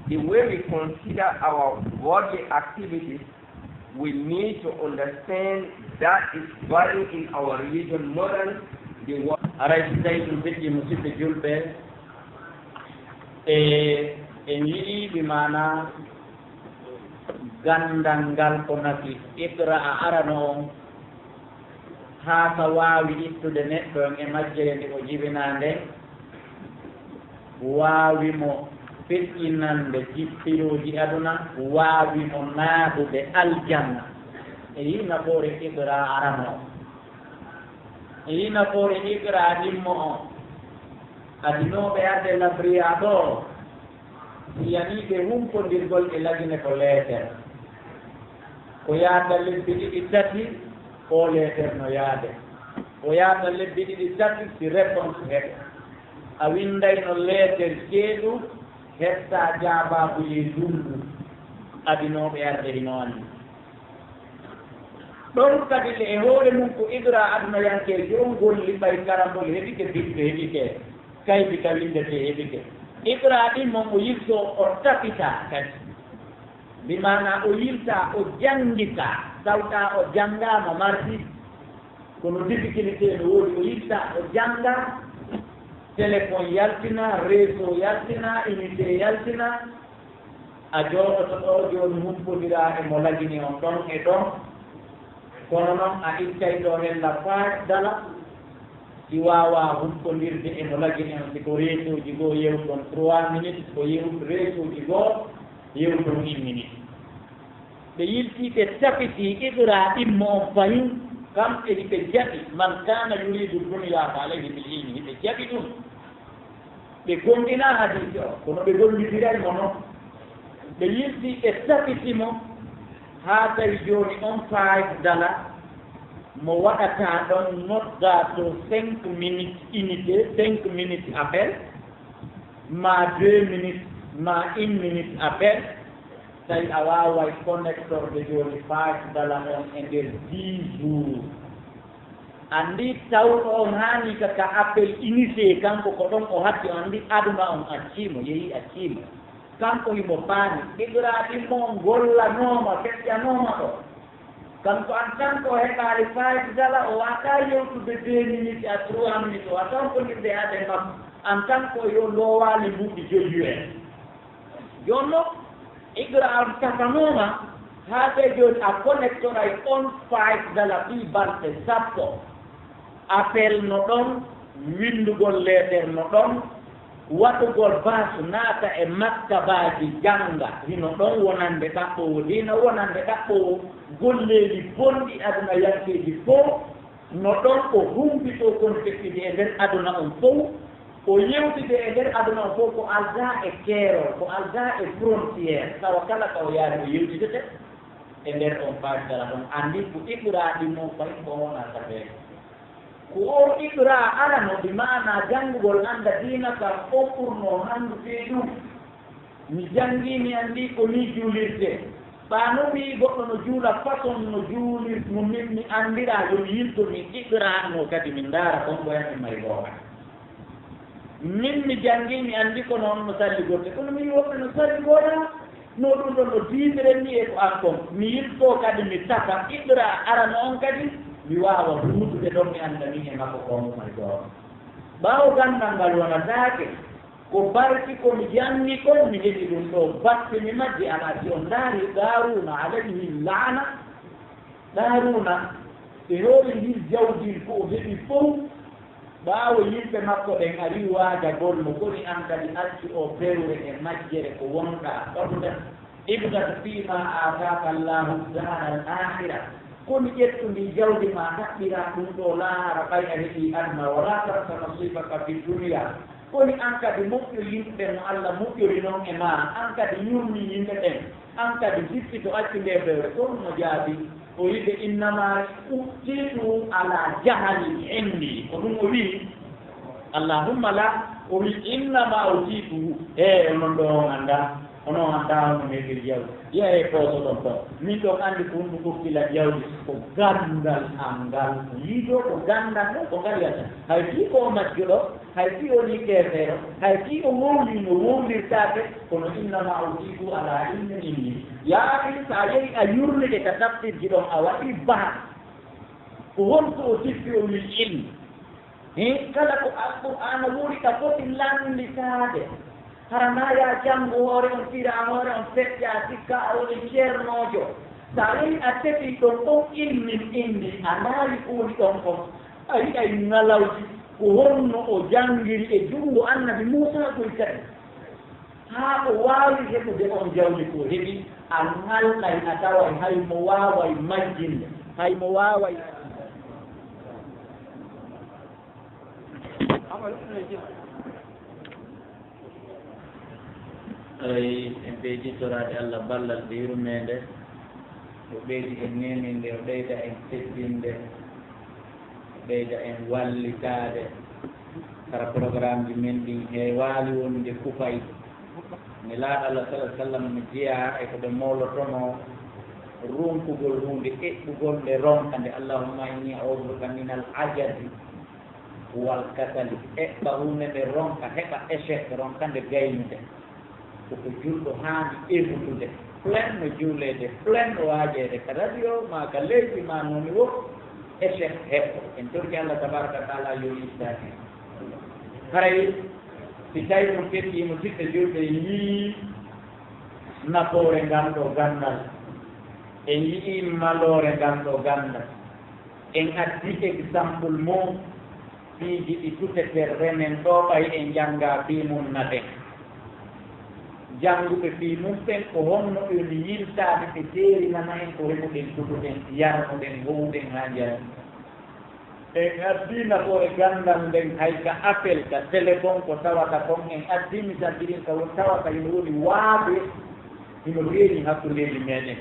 The way we consider our worldly activities, we need to understand that is value in our religion more than the world. Haray si tawi ɗum ɓeɗɗi, musidɓe julɓe, e en yiɗi ɓe maana ganndal ngal ko nafi iqra a arano on, haa ka waawi ittude neɗɗo on e majjere nde o jibinaa nden, waawi mo feƴƴinande jippirooji aduna, waawi mo naatude aljanna. E yii nafoore iqra arano on. E yii nafoore iqra ɗimmo on. Adinooɓe arde labriya ɗoo, si yanii ɓe humpondirgol e lagine ko leeter. Ko yaata lebbi ɗiɗi tati, oo leeter no yaade. Ko yaata lebbi ɗiɗi tati, si réponse heɓe. A winndayno leeter ceeɗu, heɓtaa jaabaabu e ndunngu. Adinooɓe arde hino anndi. Ɗon kadi le e hoore mum ko iqra adunayankeejo on golli, ɓay karambol heɓike, bicce heɓike, kaybita winndetee heɓike. Iqra ɗin mon o yiltoo, o tapitaa kadi. Bi maanaa o yiltaa, o janngitaa, tawtaa o janngaama mardi, kono difficulté no woodi, o yiltaa, o janngaa, téléphone yaltinaa, réseau yaltinaa, unité yaltinaa, a jooɗoto ɗoo jooni humpondiraa e mo lagini on ɗon e ɗon, kono non a ittay ɗoo hella faat dala, si waawaa humpondirde e mo lagini on, si ko réseauji goo yewton trois minutes, ko yew-, réseauji goo yewton une minute. Ɓe yiltii, ɓe tapitii iqra ɗimmo on fahin, kamɓe hiɓe jaɓi, man kana yuridu dunya fa alayhi bil ilmi, hiɓe jaɓi ɗum. Ɓe gomɗinaa hadiisi o, kono ɓe gollidiray mo non. Ɓe yiltii, ɓe tapiti mo, haa tawi jooni on faayda dala mo waɗataa ɗon, noddaa to cinq minutes unité, cinq minutes appel, ma deux minutes, ma une minute appel, tawi a waaway connectorde jooni faayda dala on e nder dix jours. Anndi tawɗo on haani ka, ka appel initié, kanko ko ɗon o hatti, o anndi aduna on accii mo, yehi accii mo. Kanko himo faami, iqra ɗimmo on gollanooma, feƴƴanooma ɗo. Kanko en tant que o heɓaali faayda dala, o waawataa yewtude deux minutes à trois minutes, o waawataa ko liɓde hade makko. En tant que o yo loowaali mbuuɗi joyi U S. Jooni non, iqra on tapanooma, haa ɓe jooni a connectoray on faayda dala fii balɗe sappo. Appel no ɗon, winndugol leeter no ɗon, waɗugol bas naata e maktabaaji jannga hino ɗon, wonande ɗaɓɓoowo diina, wonande ɗaɓɓoowo golleeli bonɗi adunayankeeji fow, no ɗon o humpitoo kon feƴƴude e nder aduna on fow, o yewtide e nder aduna on fow ko aldaa e keerol, ko aldaa e frontière, tawa kala ka o yaari o yewtidete e nder on faayda dala ɗon. Anndi ko iqra ɗimmo on fahin ko wona safeede. Ko o iqra arano, bi maanaa janngugol annda diina kan, on ɓurnoo hanndu fii ɗum. Mi janngii, mi anndii ko nii juulirtee. Ɓaa non mi yi'i goɗɗo no juula façon no juulir-, no min mi anndiraa, yo mi yilto, mi iqra no kadi mi ndaara kon ko yami may gooka. Min mi janngi, mi anndi ko noon no salli golle. Kono min woɓɓe no salli goonaa. No ɗum ɗon no diidiren ni e ko an kon. Mi yiltoo kadi mi tafa iqra arano on kadi. Mi waawa huutude ɗon mi annda min e makko ko on umani ɗoo. Ɓaawo ganndal ngal wonataake. Ko barki ko mi janngi kon, mi heɓi ɗum ɗoo, batte mi majji. Alaa si on ndaari Qaaruuna alayhi laana, Qaaruuna e hoore ndin jawdi ko o heɓi fow, ɓaawo yimɓe makko ɓen ari waajagol mo, koni an kadi accu o bewre e majjere ko wonɗaa ɓaɗuɗa, ibtagh fiimaa aataaka Allaahu daaral aakhira, koni ƴettu ndin jawdi maa ɗaɓɓiraa ɗum ɗoo laahara ɓay a heɓii aduna, wa laa tansa nasiibaka fid dunyaa. Koni an kadi moƴƴo yimɓe ɓen no Alla moƴƴori non e maa, an kadi yurmi yimɓe ɓen, an kadi jippito accu nde bewre. Ko ɗum o jaabi, o wi'i ɓe, "Innamaa uutiituhu alaa jahlin indii." Ko ɗum o wi'i, "Allahumma laa." O wi'i, "Innamaa uutiituhu." He, onon ɗoo on anndaa. Onon anndaa hono meɗen jawdi. Yaha e pooso ɗon ɗon. Min ɗon anndi ko honɗum okki lan jawdi. Ko ganndal an ngal. Yiɗo ko ganndal ngal, ko ngal yata. Hay fii ko o majjuɗo, hay fii o ni keefeero, hay fii o wowli no wowlirtaake, kono innamaa uutiituhu alaa ilmin indii. Yaa akhi, so a yehi a yurmike ka tafsirji ɗon, a waɗi baha. Ko honto o siffi o wi'i ilmi? Hee, kala ko Alqur'aana woni ka foti lannditaade. Hara naa yaa janngu hoore on, fira hoore on, fecca, sikka a woni ceernoojo. So a woni a tefi ɗon on ilmin indii, a ndaari ko woni ɗon kon, a yi'ay ŋalawji ko honno o janngiri e junngo Annabi Muusaa koy kadi. Haa o waawi heɓude on jawdi ko heɓi, a ŋalɗay, a taway hay mo waaway majjinde, hay mo waaway. Ay, en ɓeydi toraade Allah ballal e yurmeende, o ɓeydi en neeminde, o ɓeyda en teddinde, o ɓeyda en wallitaade. Hara programmeji men ɗin heewaali wonde kufayɗo. Nelaaɗo Allah sallallaahu alayhi wa sallam no jeyaa e ko ɓe mawlotonoo ronkugol huunde, eɓɓugol nde, ronka nde. Allahumma inni a'uudu bika minal ajazi wal kasali. Eɓɓa huunde nde, ronka, heɓa échec, ronka nde gaynude. Ko ko julɗo haani eɓɓutude. Plein no juuleede, plein no waajeede ka radio, maa ka leydi, maa nooni wo échec heɓɓo. En torki Allah tabaaraka wa taala yo ittaaki. Haray si tawi ɗum feƴƴii, musidɓe julɓe, en yii nafoore ngal ɗoo ganndal, en yii maloore ngal ɗoo ganndal. En addi exemple mum, piiji ɗi tute terre men ɗoo, ɓay en janngaa fii mum naten. Jannguɓe fii mum ɓen, ko honno ɓe woni yiltaade, ɓe teerinana en ko remuɗen, tutuɗen, yarnuɗen, howuɗen haa njarni. En addi nafoore ganndal nden hay ka appel, ka téléphone, ko tawata kon, en addi misalji ɗin ka woni tawata hino woni waade, hino reeni hakkundeeji meɗen.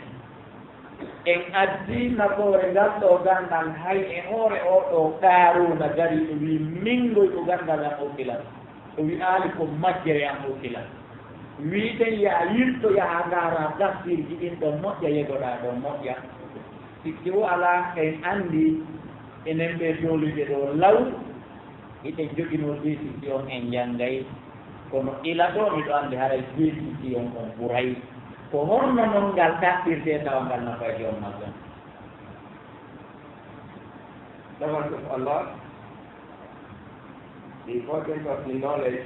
En addi nafoore ngal ɗoo ganndal hay e hoore oo ɗoo Qaaruuna gari o wi'i, "Min ngoy ko ganndal am okki lan." O wi'aali ko majjere am okki lan. Wi'eten yaa yilto, yaha ndaara tafsirji ɗin ɗon moƴƴa, yegoɗaa ɗon moƴƴa. Sikki wo alaa, en anndi enen ɓe dooliiɓe ɗoo law, hiɗen joginoo décision en janngay, kono ila ɗoo miɗo anndi haray décision on ɓuray. Ko honno non ngal ɗaɓɓirtee tawa ngal nafay joom ngal ɗon? Servants of Allah, the importance of the knowledge,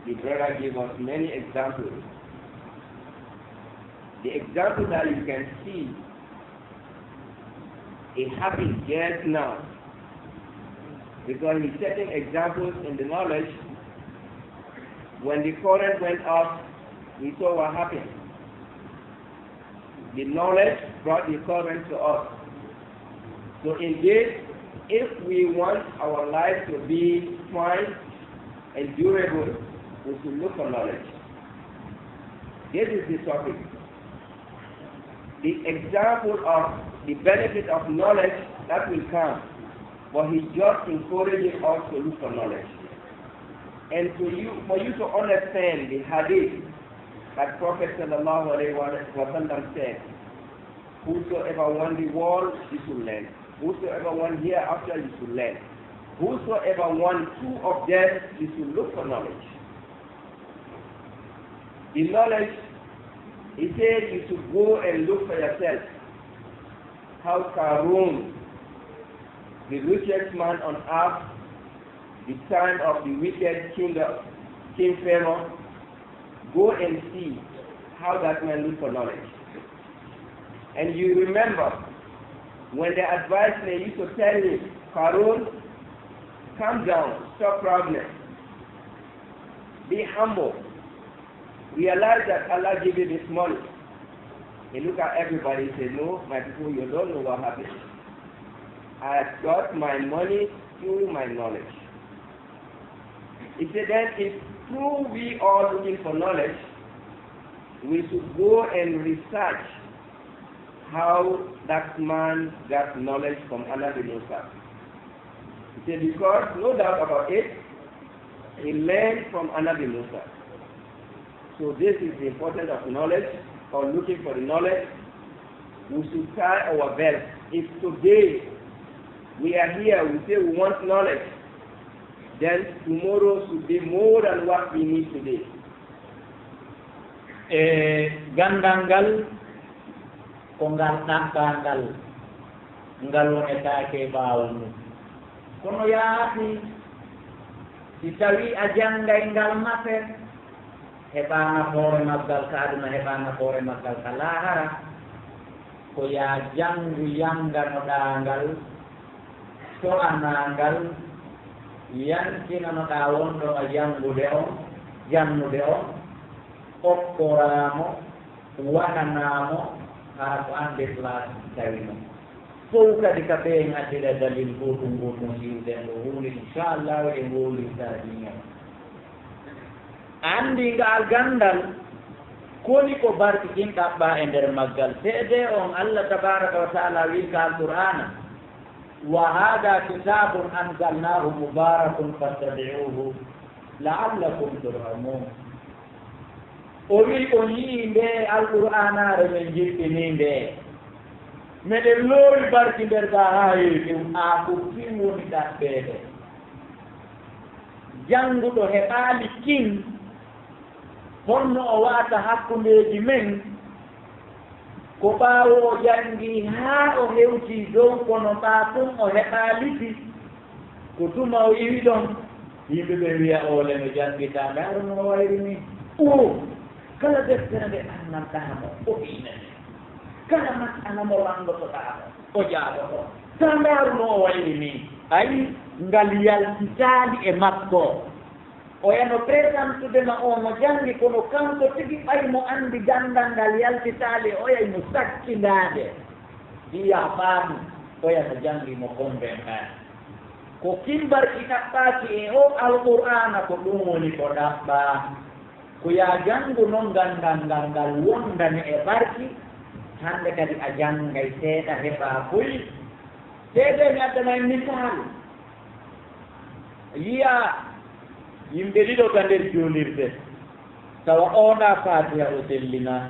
the brother gave us many examples. The example that you can see, it happened just now, because he's setting examples in the knowledge. When the current went off, we saw what happened. The knowledge brought the current to us. So indeed, if we want our life to be fine and durable, we should look for knowledge. This is the topic. The example of the benefit of knowledge that will come, but he's just encouraging us to look for knowledge. And to you, for you to understand the hadith that Prophet sallallahu alaihi wasallam said, "Whosoever want the world, he should learn. Whosoever want hereafter, he should learn." Whosoever wants two of them, you should look for knowledge. The knowledge, he said, you should go and look for yourself. How Karun, the richest man on earth, the time of the wicked king, King Pharaoh, go and see how that man look for knowledge. And you remember when the advice they used to tell me, Karun, calm down, stop problem, be humble, realize that Allah give you this money. He look at everybody and say, no, my people, you don't know what happened. I got my money through my knowledge. He said, then if true we are looking for knowledge, we should go and research how that man got knowledge from Anabi Musa. He said, because no doubt about it, he learned from Anabi Musa. So this is the importance of knowledge, or looking for the knowledge. We should tie our belt. If today we are here, we say we want knowledge, then tomorrow should be more than what we need today. E ganndal ngal, ko ngal ɗaɓɓaangal, ngal wonetaake e ɓaawo mum. Kono yaati, si tawii a janngay ngal mate, heɓaa nafoore maggal ka aduna, heɓaa nafoore maggal ka laahara. Ko yaa janngu yannganoɗaa ngal, to'anaa ngal, yankinanoɗaa wonɗo ma janngude on, jannude on, okkoraa mo, waɗanaa mo, hara ko an déplace tawi mo. Fow kadi ka ɓeen addira dalil gootum gootum hiwden ɗo huunde, inchallahu e ngowlirtaa diina. Anndi ngal ganndal, koni ko barki kin ɗaɓɓaa e nder maggal. Seedee on, Allah tabaaraka wa ta'ala wi'i ka Alqur'aana, wa haadha kitaabun anzalnaahu mubaarakun fattabi'uuhu la'allakum turhamuun. O wi'i, on yi'ii ndee Alqur'aanaare men jippinii ndee, meɗen loowi barki nder ɗaa haa heewi ɗum, aa ko fii woni ɗaɓɓeede. Jannguɗo heɓaali kin, honno o wa'ata hakkundeeji men? Ko ɓaawo o janngii haa o hewtii dow, kono ɓaa tun o heɓaali ki. Ko tuma o iwi ɗon, yimɓe ɓen wi'a, oole no janngitaa, ndaaru no o wayri nii. Oo, kala deftere nde anndanɗaa mo, o wi'inanii. Kala mas'ala mo lanndotoɗaa mo, o jaaboto. Taa ndaaru no o wayri nii. Ayi, ngal yaltitaali e makko. Oya no présentude ma o no janngi, kono kanko tigi ɓay mo anndi ganndal ngal yaltitaali e oya, imo sakkindaade. Wi'a faami, oya no janngi mo convaincre. Ko kin barki ɗaɓɓaaki e o Alqur'aana, ko ɗum woni ko ɗaɓɓaa. Ko yaa janngu non ganndal ngal, ngal wondane e barki, hannde kadi a janngay seeɗa heɓaa koy. Seedee mi addana en misaalu. Yi'a yimɓe ɗiɗo ka nder juulirde, tawa oɗa Faatiha o sellinaa,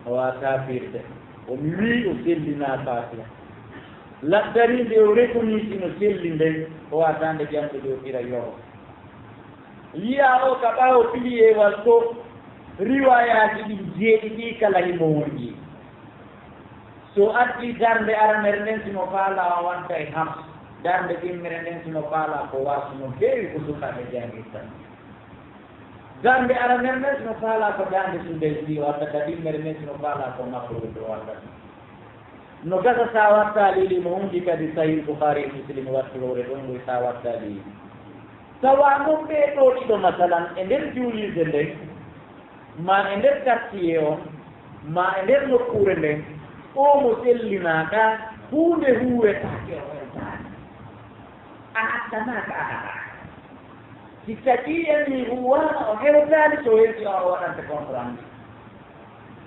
o waawataa firde. O mi wii o sellinaa Faatiha. Laddari nde o rekonii si no selli nden, o waawataa nde janngude o fira yogo. Yi'a o ka ɓaawo piliyeewal to, riwaayaaji ɗin jeeɗiɗi kala himo wonji. So addi darnde aranere nden, si mo faalaa o wadda e Hafs, darnde ɗimmere nden, si mo faalaa ko Warsh, no heewi ko sukaaɓe janngirta. Darnde aranere nden, si mo faalaa ko darnde Sudaysi, o wadda ka ɗimmere nden, si mo faalaa ko Mafruud, o wadda. No gasa sa wattaali ɗi, mo hundi kadi Sahih Bukhari e Muslim wattorore ɗon ngoy sa wattaali ɗi. Tawa non ɓee ɗoo ɗiɗo, masalan, e nder juulirde nden, ma e nder quartier on, ma e nder nokkuure nden, oo mo sellinaa ka, huunde huuwetaake o hewtaani. A hattanaaka, a haɗaaka. Si tagii en mi huuwaama o hewtaani, so hewtii o waɗante compte rendu.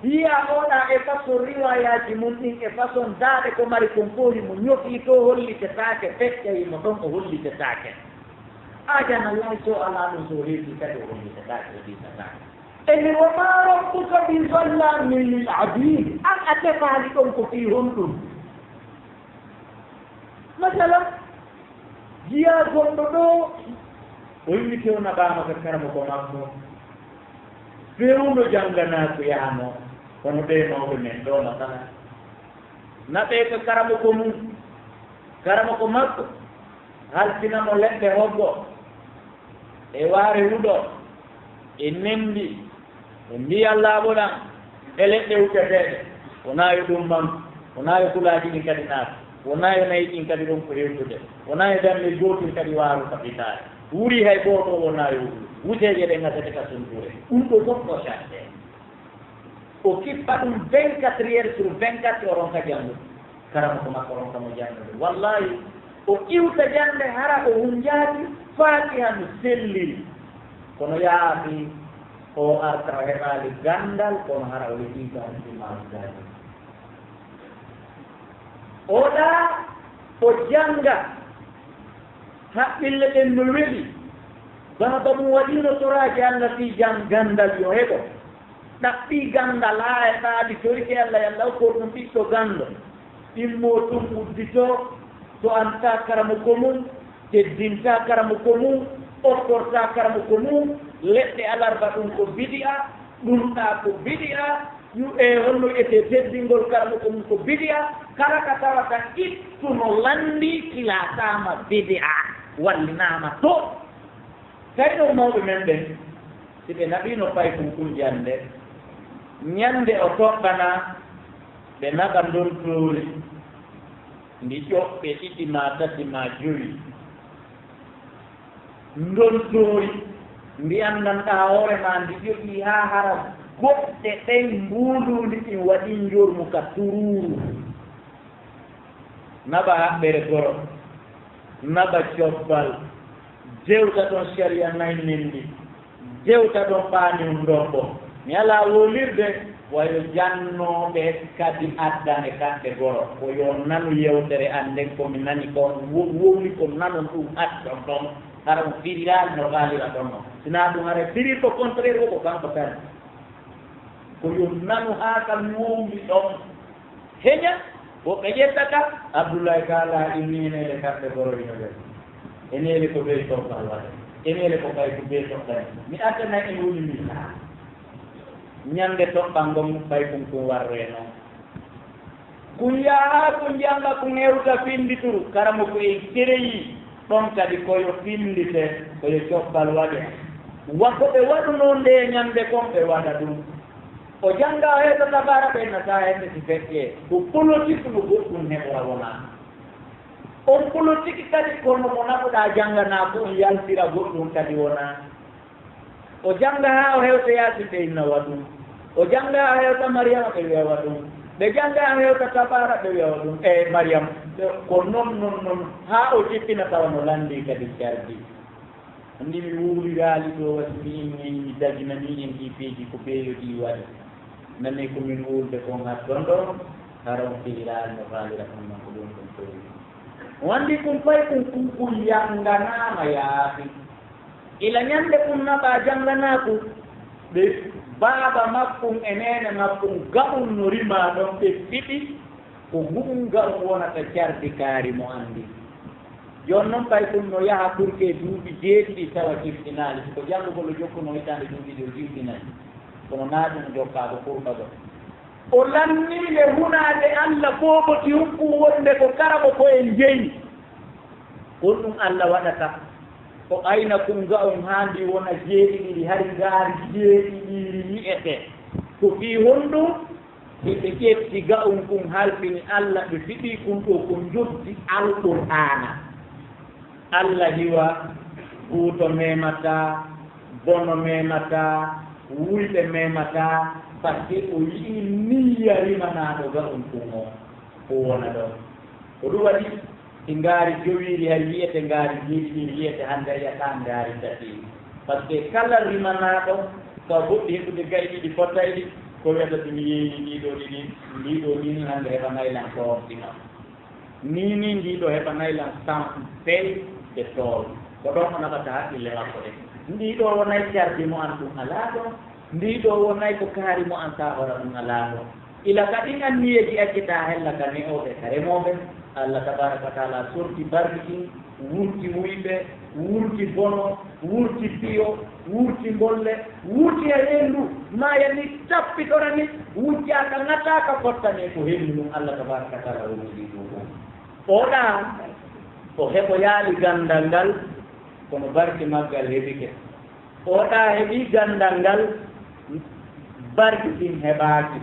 Yi'a oɗa e façon riwaayaaji mun ɗin, e façon daaɗe ko mari kon fof, himo ñofi to hollitetaake, feƴƴa himo ton o hollitetaake. Ajanallaahi so alaa ɗum, so reetii kadi o hollitetaake, o diisataake. Ene, wa maa rabbuka bi zallamin lil abid. An a tefaali ɗon ko fii honɗum? Masalan, Jiyaa goɗɗo ɗo, o yimiti o naɓaama ka karamoko makko. Fewndo jannganaa ko yahanoo, kono ɓee mawɓe men ɗo masala. Naɓee ka karamoko mum, karamoko makko, halfina mo leɗɗe hoggo, e waare huɗo, e nembi, e ndiyam laaɓoɗam, e leɗɗe huɓɓeteeɗe. Wonaa yo ɗum man, wonaa yo kulaaji ɗin kadi naata, wonaa yo nayi ɗin kadi ɗon ko hewtude, wonaa yo dammel gootel kadi waaru ka fitaare. Wuri hay gooto wonaa yo wuuri. Wuteeje ɗen ngatete ka suntuure. Ɗum ɗo fof ko sarte. O kippa ɗum vingt-quatre heures sur vingt-quatre, o ronka janngude. Karamoko makko ronka mo janngude. Wallahi, o iwta jannde hara o hunjaaki, Faatiha no selliri. Kono yaafi o arta o heɓaali ganndal, kono hara o yeɗii ka hunde maaru janngude. O ɗa o jannga, haqqille ɗen no weli. Baaba mum waɗiino toraaji Allah fii jam ganndal yo heɓo. Ɗaɓɓii ganndal haa e ɗaali torike Allah, yo Allah okku ɗum ɓiɗɗo ganndo. Immoo tun udditoo, to'antaa karamoko mum, teddintaa karamoko mum, okkortaa karamoko mum. Leɗɗe alarba ɗum ko bidi'a, ɗum ɗaa ko bidi'a, yu-, e honno wi'etee teddingol karamoko mum ko bidi'a, kala ka tawata ittuno lanndii kilaataama bidi'a, wallinaama to. Tawi ɗon mawɓe men ɓen, si ɓe naɓiino paykun kun jannde, ɲannde o toɓɓanaa, ɓe naɓa ndontoori ndi ƴoɓɓe ɗiɗi maa tati maa jowi. Ndontoori ndi anndanɗaa hoore maa ndi ƴoƴii haa hara goɗɗe ɗen mbuuluuli ɗin waɗii njormu ka turuuru. Naɓa haɓɓere goro, naɓa cobbal, jewta ɗon sariya nayi nendi, jewta ɗon paaniwun ndombo. Mi alaa wolirde, wayo jannooɓe kadi addane kamɓe goro. Ko yo nanu yewtere an nden, ko mi nani kon wo-, wowli ko nanon ɗum addon ɗon. Hara on firiraali no faalira ɗon non. Sinaa ɗum hara firir ko contraire o ko kanko tan. Ko yo nanu haa ka mi wowli ɗon. Heña, woɓɓe ƴetta ka, Abdullahi Kaala, inni eneele kamɓe goro ino ɓe. Eneele ko bee toɓɓal waɗa. Eneele ko kay ko bee toɓɓal. Mi addana en woni mi. Ɲannde toɓɓal ngon paykun kun warre non. Kun yaha kun jannga kun hewta findituru, karamoko e kereyi. Ɗon kadi ko yo findite, ko yo cobbal waɗe. Wa ko ɓe waɗunoo ndee ɲannde kon ɓe waɗa ɗum. O jannga o heɓa tabaara ɓe nata hende si feƴƴe. Ko politique no goɗɗum heɓora wonaa. On politique kadi kono mo naɓuɗaa jannganaa ko on yaltira goɗɗum kadi wonaa. O jannga haa o hewta Yaasin ɓe inna wa ɗum. O jannga haa o hewta Mariyama ɓe wi'a wa ɗum. Ɓe jannga haa o hewta tabaara ɓe wi'a wa ɗum. E Mariyama. Ko non, non, non. Haa o jippina tawa no lanndii kadi cardi. Anndi mi wuuriraali ɗo, waɗi mi inni mi dagina ni en ɗii piiji ko peeyo ɗii waɗi. Nani ko min wuurde kon hatton ɗo, hara on fihiraali no faalira kon non ko ɗum ɗum peeyo. Wandi kun pay kun kun kun yannganaama yaafi. Ila ɲannde kun naɓaa jannganaaku, ɓe baaba makkun e neene makkun gaɓun no rimaa ɗon ɓe fiɓi. Ko ngun gaɗo wonata cardi kaari mo anndi. Jooni non, ɓay ɗum no yaha kurke duuɓi jeeɗiɗi tawa jippinaali. Ko janngugol o jokkuno hitaande duuɓi ɗi o jippinay. Kono naa ɗum jokkaa ko kurka ɗo. O lannii nde hunaande Alla booboti hukku wonde ko karamo ko en jeyi. Ko ɗum Alla waɗata. O ayna kun ga'on haa ndi wona jeeɗiɗiɗi, hari ngaari jeeɗiɗiiri yi'ete. Ko fii honɗum? Si ɓe ƴetti ga'un kun halfini Alla, ɓe fiɓii kun ɗoo ko njoddi Alqur'aana. Alla hiwa, buuto memataa, bono memataa, wuyɓe memataa, parce que o yi'ii niyya rimanaaɗo ga'un kun on, ko wona ɗon. Ko ɗum waɗi, si ngaari jowiiri hay yi'ete, ngaari jeeɗiɗiiri yi'ete, hannde a yi'ataa ngaari tati. Parce que kala rimanaaɗo, ka goɗɗi heɓude ga'i ɗiɗi fottayɗi, ko wiyata so mi yeeyni ndii ɗoo ɗiɗi, ndii ɗoo nii hannde heɓanay lan toon sima. Nii nii ndii ɗoo heɓanay lan cent bel de tool. Ko ɗoon o naɓata hakkille makko ɗen. Ndii ɗoo wonay cardi mo an ɗum alaa ɗoon. Ndii ɗoo wonay ko kaari mo an taa hora ɗum alaa ɗoon. Ila ka ɗin anniyeeji accitaa hella ka ne'ooɓe, ka remooɓe. Allah tabaraka wa taala sorti barki ɗin, wurti wuyɓe, wurti bono, wurti piyo, wurti mbolle, wurti e henndu, maaya ni tappitora ni, wujjaaka, ŋataaka, fottane ko henndu ndun Allah tabaraka wa taala wurti ɗum ɗum. Oɗa, o heɓoyaali ganndal ngal, kono barki maggal heɓike. Oɗa heɓi ganndal ngal, barki ɗin heɓaaki.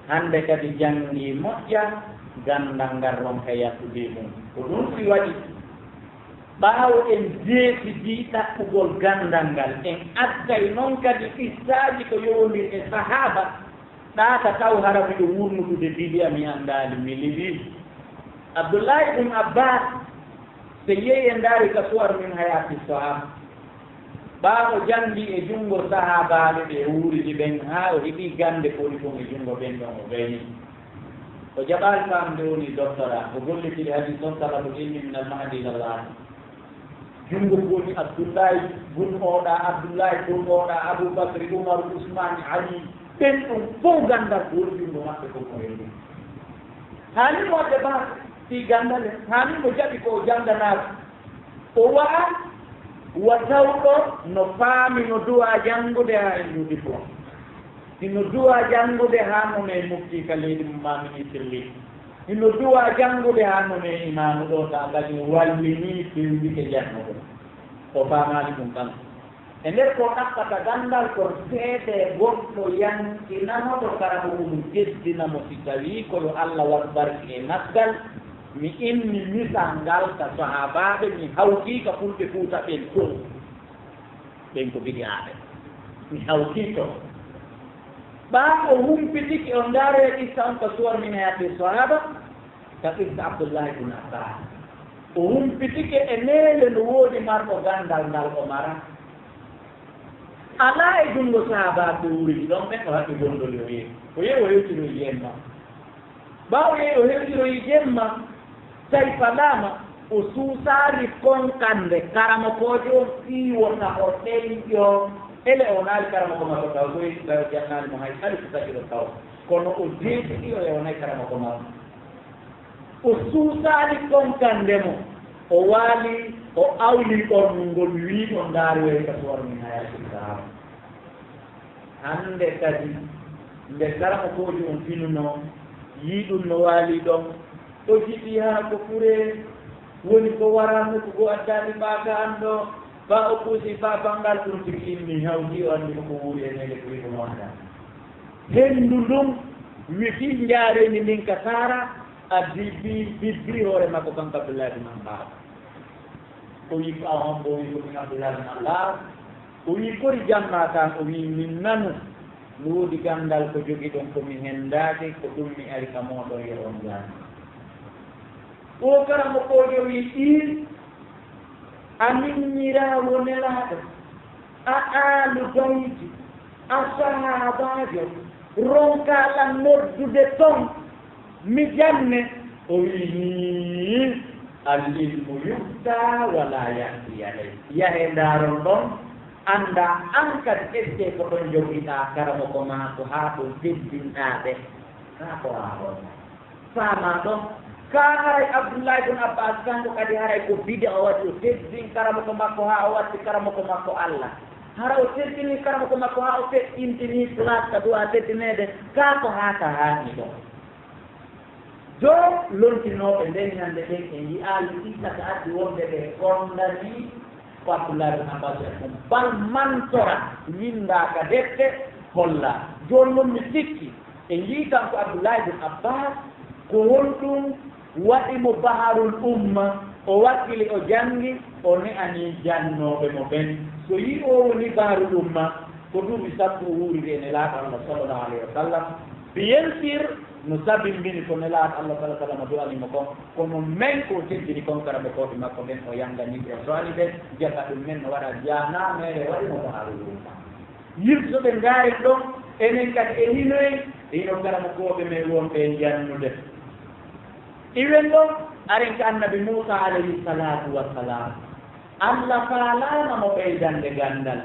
Hannde kadi janngii moƴƴa, ganndal ngal ronka yaltude mum. Ko ɗum si waɗi, ɓaawo en jeetidii ɗaɓɓugol ganndal ngal, en adday noon kadi qissaaji ko yowondiri e sahaaba, ɗaaka taw hara miɗo wurnutude bidi'a mi anndaali mi liɓi. Abdullahi ibn Abbas, so yehi en ndaari ka Suwar min Hayati Sahaba, ɓaawo janngii e junngo sahaabaaɓe ɓe wuuridi ɓen haa o heɓi gannde fori kon e junngo ɓen ɗon o gayni. O jaɓaali faamde woni doctorat, o gollitiri hadiis on talabul ilmi min al mahdi ila al lahdi. Junngo ko woni Abdullahi bun oɗa, Abdullahi bun oɗa, Abu Bakri, Umaru, Usmani, Ali, ɓen ɗum fof ganndal ko woni junngo maɓɓe kon ko renndi. Haani mo waɗde baasa fii ganndal en, haani mo jaɓi ko o jannganaaka. O wa'a wa tawɗo no faami no duwaa janngude haa en ɗum diplôme. Hino duwaa janngude haa non e mufti ka leydi mum maa ministre leydi. Hino duwaa janngude haa non e imaamu ɗo, so a ɓadii wallini fewndike janngude. O faamaali ɗum kanko. E nder ko ɗaɓɓata ganndal ko seede goɗɗo yankinamo to karabu mum teddinamo si tawii ko yo Allah waɗ barki e naggal. Mi inni misal ngal ka sahaabaaɓe, mi hawtii ka fulɓe Fuuta ɓen fof. Ɓen ko bidi'aaɓe. Mi hawtii to. Ɓaa o humpitike, o ndaaree qissa on ka Suwar min Hayati Sahaba, ka qissa Abdullahi ibn Abbas. O humpitike e neele no woodi marɗo ganndal ngal o mara. Alaa e junngo sahaabaaɓe wuuridi ɗon ɓen o haɓɓi gondol yo yeeru. O yehi o hewtiroyi jemma. Ɓaawo yehi o hewtiroyi jemma, tawi falaama, o suusaali konkande karamokoojo on fii wota o ɗenƴo. Ele o naali karamoko makko taw, koy ɓay o jannaali mo hay alif saɗi ɗo taw. Kono o jeetidi o yewnay karamoko makko. O suusaali konkande mo, o waali, o awli ɓornungol, wi'i on ndaari way ka Suwar min Hayati Sahaba. Hannde kadi, nde karamokoojo on finunoo, yii ɗum no waalii ɗon, o jiɓii hara ko furee, woni ko waraa nokku goo addaani faaka an ɗoo, faa o puusii faa banngal ɗum tigi immii, hawtii o anndi ko ko wuuri e neene ko wi'i ko mo anndaa. Henndu ndun wi'i fii njaareendi ndin ka saara, a bibbii, bibbii hoore makko kanko Abdullahi bin Abbas. O wi'i ko a hombo? O wi'i ko min Abdullahi bin Abbas. O wi'i kori jamma kan? O wi'i min nanu no woodi ganndal ko jogiɗon ko mi henndaaki, ko ɗum mi ari ka mooɗon yo on janngu. O karamokoojo wi'i ɗiin a miññiraawo Nelaaɗo, a aalu bayti, a sahaabaajo, ronkaa lan noddude ton, mi janne. O wi'i, hii, al ilmu yufta wala yahdi alay. Yahee ndaaron ɗon, anndaa an kadi est-ce que ko ɗon jogiɗaa karamoko maa ko haa ɗon teddinɗaa ɓe. Kaa ko haa ɗon. Faamaa ɗon, kaa haray Abdullahi bun Abbas kanko kadi haray ko bida o waɗi, o teddin karamoko makko haa o watti karamoko makko Allah. Hara o teddini karamoko makko haa o feƴƴintini place ka duwaa teddineede, kaa ko haa ka haani ɗon. Joo lontinooɓe nden ñande nden en yi'aali illa ka addi wonde ɓe kondanii ko Abdullahi bun Abbas e ɗum. Bal mantora winndaa ka defte holla. Jooni non mi sikki, en yi'i kanko Abdullahi bun Abbas, ko honɗum waɗi mo baharul umma, o wakkili, o janngi, o ne'anii jannooɓe mo ɓen. So yii o woni baharul umma, ko duuɓi sappo o wuuriri e Nelaaɗo Allah sallallahu alayhi wa sallam. Bien sûr, no sabimbini ko Nelaaɗo Allah sallallahu alayhi wa sallam du'anii mo kon, kono men ko o teddini kon karamokooɓe makko ɓen, o yannganii ɓe, o so'ani ɓe, jaka ɗum men no waɗa jaanaameere waɗi mo baharul umma. Yimɓe so ɓe ngaari ɗon, enen kadi e hino en, e hino karamokooɓe men wonɓe e jannude. Iwen ɗon, aren ka Annabi Muusa alayhi salaatu wa salaam. Allah faalaama mo ɓeydande ganndal.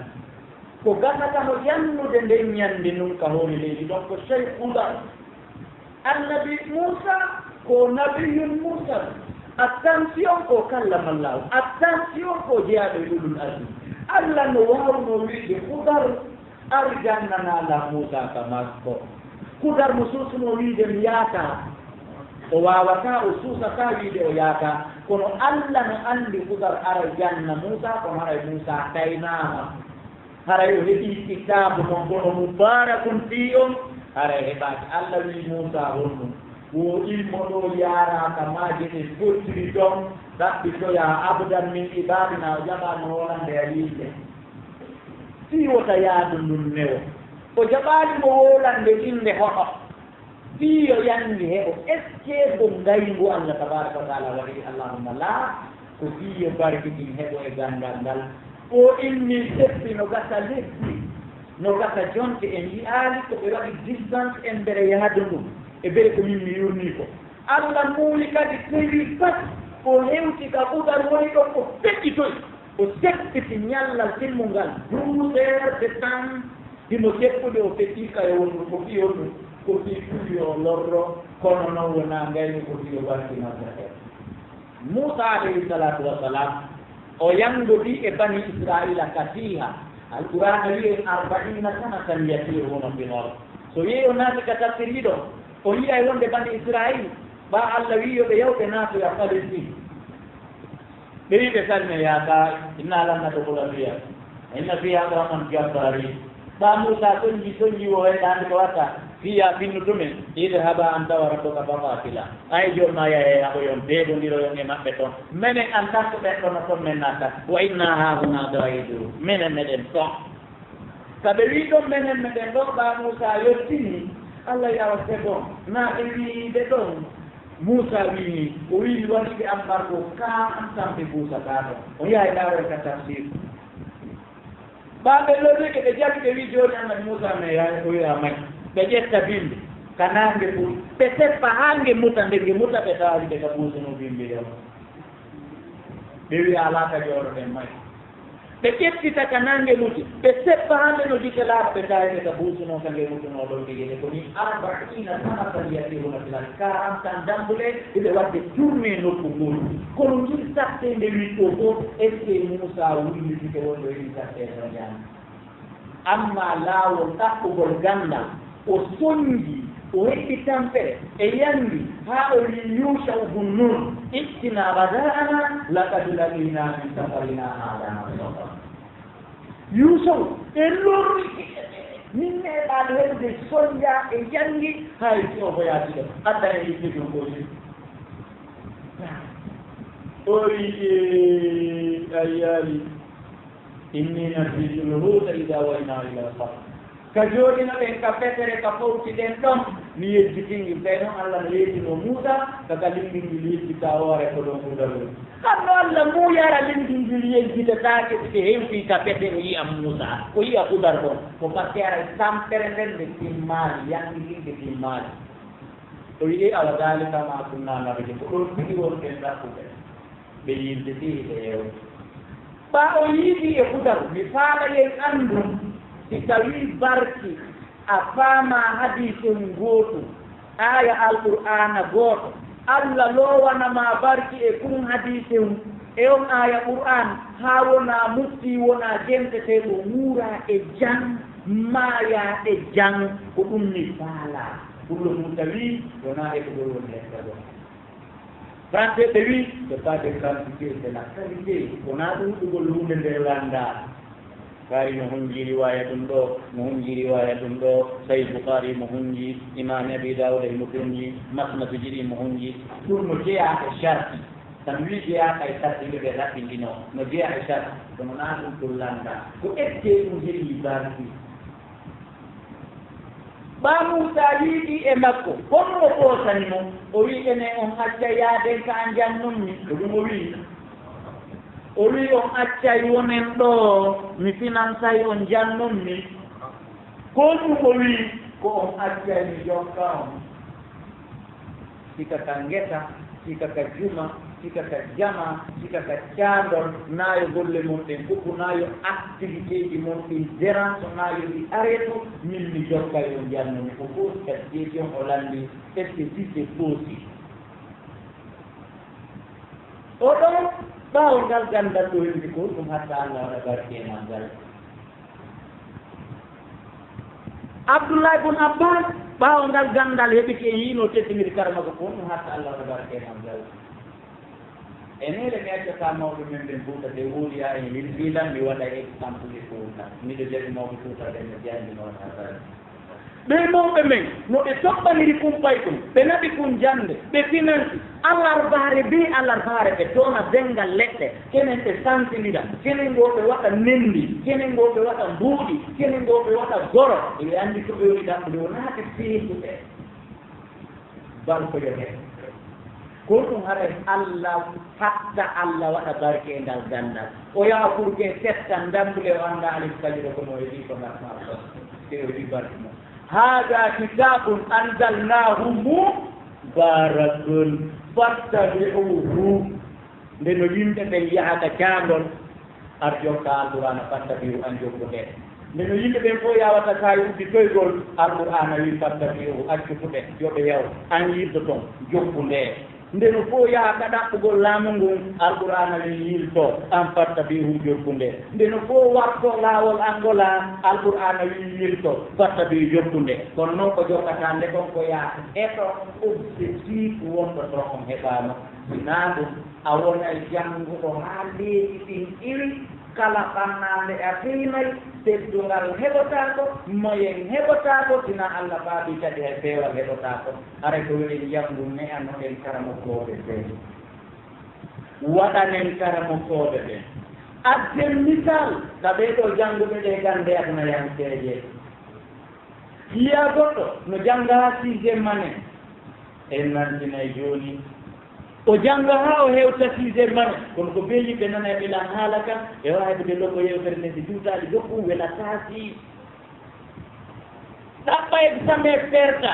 Ko gasata mo jannude nden ñande nun ka hoore leydi ɗon ko Shaykhul Annabi Muusa ko Nabiyyun Mursal. Attention ko kallamallaahu, attention ko jeyaaɗo e ulul azmi. Allah no waawnoo wiide Hudar, arjanna na la Muusa ka makko. Hudar no suusunoo wiide mi yaataa. O waawataa, o suusataa wiide o yaataa. Kono Allah no anndi Hudar arjanna Muusa, kono haray Muusa taynaama. Haray o heɓii kitaabu mon, kono mubaarakun fii on, haray heɓaaki. Allah wi'i Muusaa honɗum? Wo ilmo ɗoo yaaraa ka maaje ɗen fottiri ton, ɗaɓɓitoyaa abdan min ibaadinaa, o jaɓaali mo wolande a yiide. Fii wota yaadu ndun newo. O jaɓaali mo wolande innde hoɗo. Fii yo yanngi heɓo, est-ce que ko ngayngu Allah tabaaraka wa taala waɗiri? Allahumma laa. Ko fii yo barke ɗin heɓo e ganndal ngal. O inni seppi no gasa lebbi, no gasa jonte, en yi'aali ko ɓe waɗi distance en mbere yaadu ndun, e mbere ko min mi yurnii ko. Allah muuyi kadi tawi pas o hewti ka Hudar woni ɗon, o feƴƴitoyi, o seppiti ñallal timmungal, douze heures de temps. Himo seppude o feƴƴi ka e wondu ko fii honɗum? Ko fii fii yo lorro, kono non wonaa ngayni, ko fii yo barki Nasara'en. Muusaa alayhi salaatu wa salaam, o yanngodii e Bani Israa'iila ka siiha. Alqur'aana wi'i en, "Arba'iina sanatan yatiihuuna fil ard." So yehi o naati ka tafsir ɗiɗo, o yi'ay wonde Bani Israa'iil, ɓaa Allah wi'i yo ɓe yaw ɓe naatoya Palestine. Ɓe wi'i ɓe salmee, yaa kaa, "Innaa lan nadkhulahaa abadan, wa inna fiihaa qawman jabbaariin." Ɓaa Muusaa soñji, soñji wo heyɗaande ko watta, fii yaa finnu tumen, "Idhabaa anta wa rabbuka faqaatilaa." Ay joom maa yahe haɓoyon, deegondiroyon e maɓɓe ton. Menen en tant que ɓen ɗon no ton men naata, "wa innaa haahunaa qaa'iduun." Menen meɗen ton. Ka ɓe wi'i ɗon menen meɗen ɗon, ɓaa Muusaa yottinii, Allah yawa c'est bon, naa ɓe wi'i ɓe ɗon. Muusaa wi'i nii, o wi'i mi waɗii ɓe embargo, quarante ans ɓe buusataa ɗon. O yahay ɗaaro ka tafsir. Ɓaa ɓe lorrike ɓe jaɓi ɓe wi'i jooni Annabi Muusaa mais yahay o wi'a may. Ɓe ƴetta bimbi, ka naange ɓuri. Ɓe seppa haa nge muta, nde nge muta ɓe taari ɓe ka buusunoo bimbi ɗon. Ɓe wi'a alaa ka jooɗoɗen may. Ɓe ƴettita ka naange muti, ɓe seppa haa nde no gite laaɓa, ɓe tawi ɓe ka buusunoo ka nge mutunoo ɗon, ɓe gite ko nii arba'iina sanatan yatiihuuna fil ard, quarante ans dambule, hiɓe waɗde tournée nokku nguru. Kono ngir sattee nde wiɗɗoo fof, est-ce que Muusaa wullitike wonɗo e ɗin sattee tan jaani? Ammaa laawol ɗaɓɓugol ganndal, o soñji, o heɓi tampere, e yanngi, haa o wi'i Yuusha'u bun Nuun, "I'tinaa ghadaa'anaa laqad laqiinaa min safarinaa haazaa nasabaa." Yuusha'u, e lorri, min meeɗaali heɓude soñja e yanngi, hay si o voyage ɗo, adda en yiɗde ɗum ko yiɗi. O wi'i, "A yaali." Inni nasiitu l-huuta idaa waynaa ilal bahr. Ka jooɗinoɗen ka fetere ka fowtiɗen ɗon, mi yejjiti ngil. Tawi noon Allah no yeetinoo Muusaa, ka ka linngil ngil yejjita hoore ko ɗon huɗa woni. Hanno Allah muuyara linngil ngil yejjitataake, si ɓe hewtii ka fetere, o yi'a Muusaa, o yi'a Hudar ɗon. Ko parce que aray tampere nden nde timmaali, yanngi ɗin nde timmaali. O wi'i, "Awa daalika maa kunnaa nabghi." Ko ɗon tigi wonɗen ɗaɓɓude. Ɓe yiltiti, ɓe yewti. Ɓaa o yiidi e Hudar, mi faala yen anndun, si tawii barki a faamaa hadiisun gootu, aaya Alqur'aana gooto, Allah loowana maa barki e kun hadiisun, e on aaya Qur'aan, haa wonaa mufti, wonaa jenteteeɗo, wuuraa e jam, maayaa e jam, ko ɗum mi faalaa. Kullu mun tawi, wonaa e ko ɗon woni hetta ɗon. Français ɓe wi, c'est pas de quantité, c'est la qualité. Wonaa ɗuuɗugol huunde nder lannda. Bukhari no hunji riwaya ɗum ɗo, no hunji riwaya ɗum ɗo, Sahih Bukhari mo hunji, Imam Abi Dawud e mo hunji, Masnadu jiɗi mo hunji. Ɗum no jeyaa e sharti. Tan wi jeyaa e sharti ɓe ɓe raɓɓindino. No jeyaa e sharti. Kono naa ɗum ɗum lannda. Ko ettee ɗum heɓi barki. Ɓaa Muusaa yiidi e makko, honno ɓoosani mo? O wi'i, "Enen on accay yaaden ka a njannummi." Ko ɗum o wi'i. O wi'i, "On accay wonen ɗoo, mi finansay on njannummi." Ko ɗum o wi'i, "Ko on accay mi jokka on." Sika ka ngesa, sika ka juma, sika ka jama, sika ka caandol, naa yo golle mon ɗen kuɓɓu, naa yo activité ji mon ɗin dérange, naa yo ɗi arrêtu, min mi jokka yo njannumi ko fof, ka jeeji on o lanndi, est-ce que si c'est possible? Oɗo, ɓaawo ngal ganndal ɗo heɓude ko ɗum hatta Allah waɗa barke e maggal. Abdullahi bun Abbas, ɓaawo ngal ganndal heɓike e yiino teddiniri karama ko ɗum hatta Allah waɗa barke e maggal. E neele mi accata mawɓe men ɓen Fuuta de woliya en lillilan mi waɗa exemple Fuuta. Miɗo jaɓi mawɓe Fuuta ɓen no janngi noon habari. Ɓee mawɓe men, no ɓe toɓɓaniri kumpay ɗum, ɓe naɓi kun jannde, ɓe financi, alarbaare bee alarbaare ɓe toona denngal leɗɗe, kenen ɓe santindira, kenen goo ɓe waɗa nenndi, kenen goo ɓe waɗa mbuuɗi, kenen goo ɓe waɗa goro, ɓe anndi ko ɓe woni ɗaɓɓude wonaa ɓe seetuɓe. Bal ko yo heɓ. Ko ɗum haray Allah hatta Allah waɗa barke e ngal ganndal. O yaha kurke setta ndambule o annda alif kadi ɗo kono o heɓi ko ngarma ɗo. Te o heɓi barke mum. Hada kitabun anzalnahu mubarakun fattabi'uhu. Nde no yimɓe ɓen yaha ka caangol, ar jokka Alqur'aana, fattabi'u, an jokku nde. Nde no yimɓe ɓen fof yawata ka e udditoygol, Alqur'aana wi, fattabi'u, accu fuɗe, yo ɓe yaw, an yilto ton, jokku nde. Nde no fof yaha ka ɗaɓɓugol laamu ngun, Alqur'aana wi, yilto, an fattabi'u, jokku nde. Nde no fof warto laawol Angola, Alqur'aana wi, yilto, fattabi'u, jokku nde. Kono noon ko jokkata nde kon ko yaha eto objectif wonɗo to on heɓaama. Sinaa ɗum, a wonay jannguɗo haa leeɗi ɗin iwi, kala fannaande a fiinay, teddungal heɓotaako, moyen heɓotaako, sinaa Allah faabii kadi hay peewal heɓotaako. Haray ko yo en janngu, ne'anoɗen karamokooɓe ɓen. Waɗanen karamokooɓe ɓen. Adden misal, ka ɓee ɗoo jannguɓe ɗee gannde adunayankeeje. Yiyaa goɗɗo no jannga haa sixième année. En nantinay jooni. O jannga haa o hewta sixième année. Kono ko bee yimɓe nana e ɓilan haala kan, e waawi heɓude lobbo yewtere nden si juutaali goɗɗum wela taasi. Ɗaɓɓa examen perta.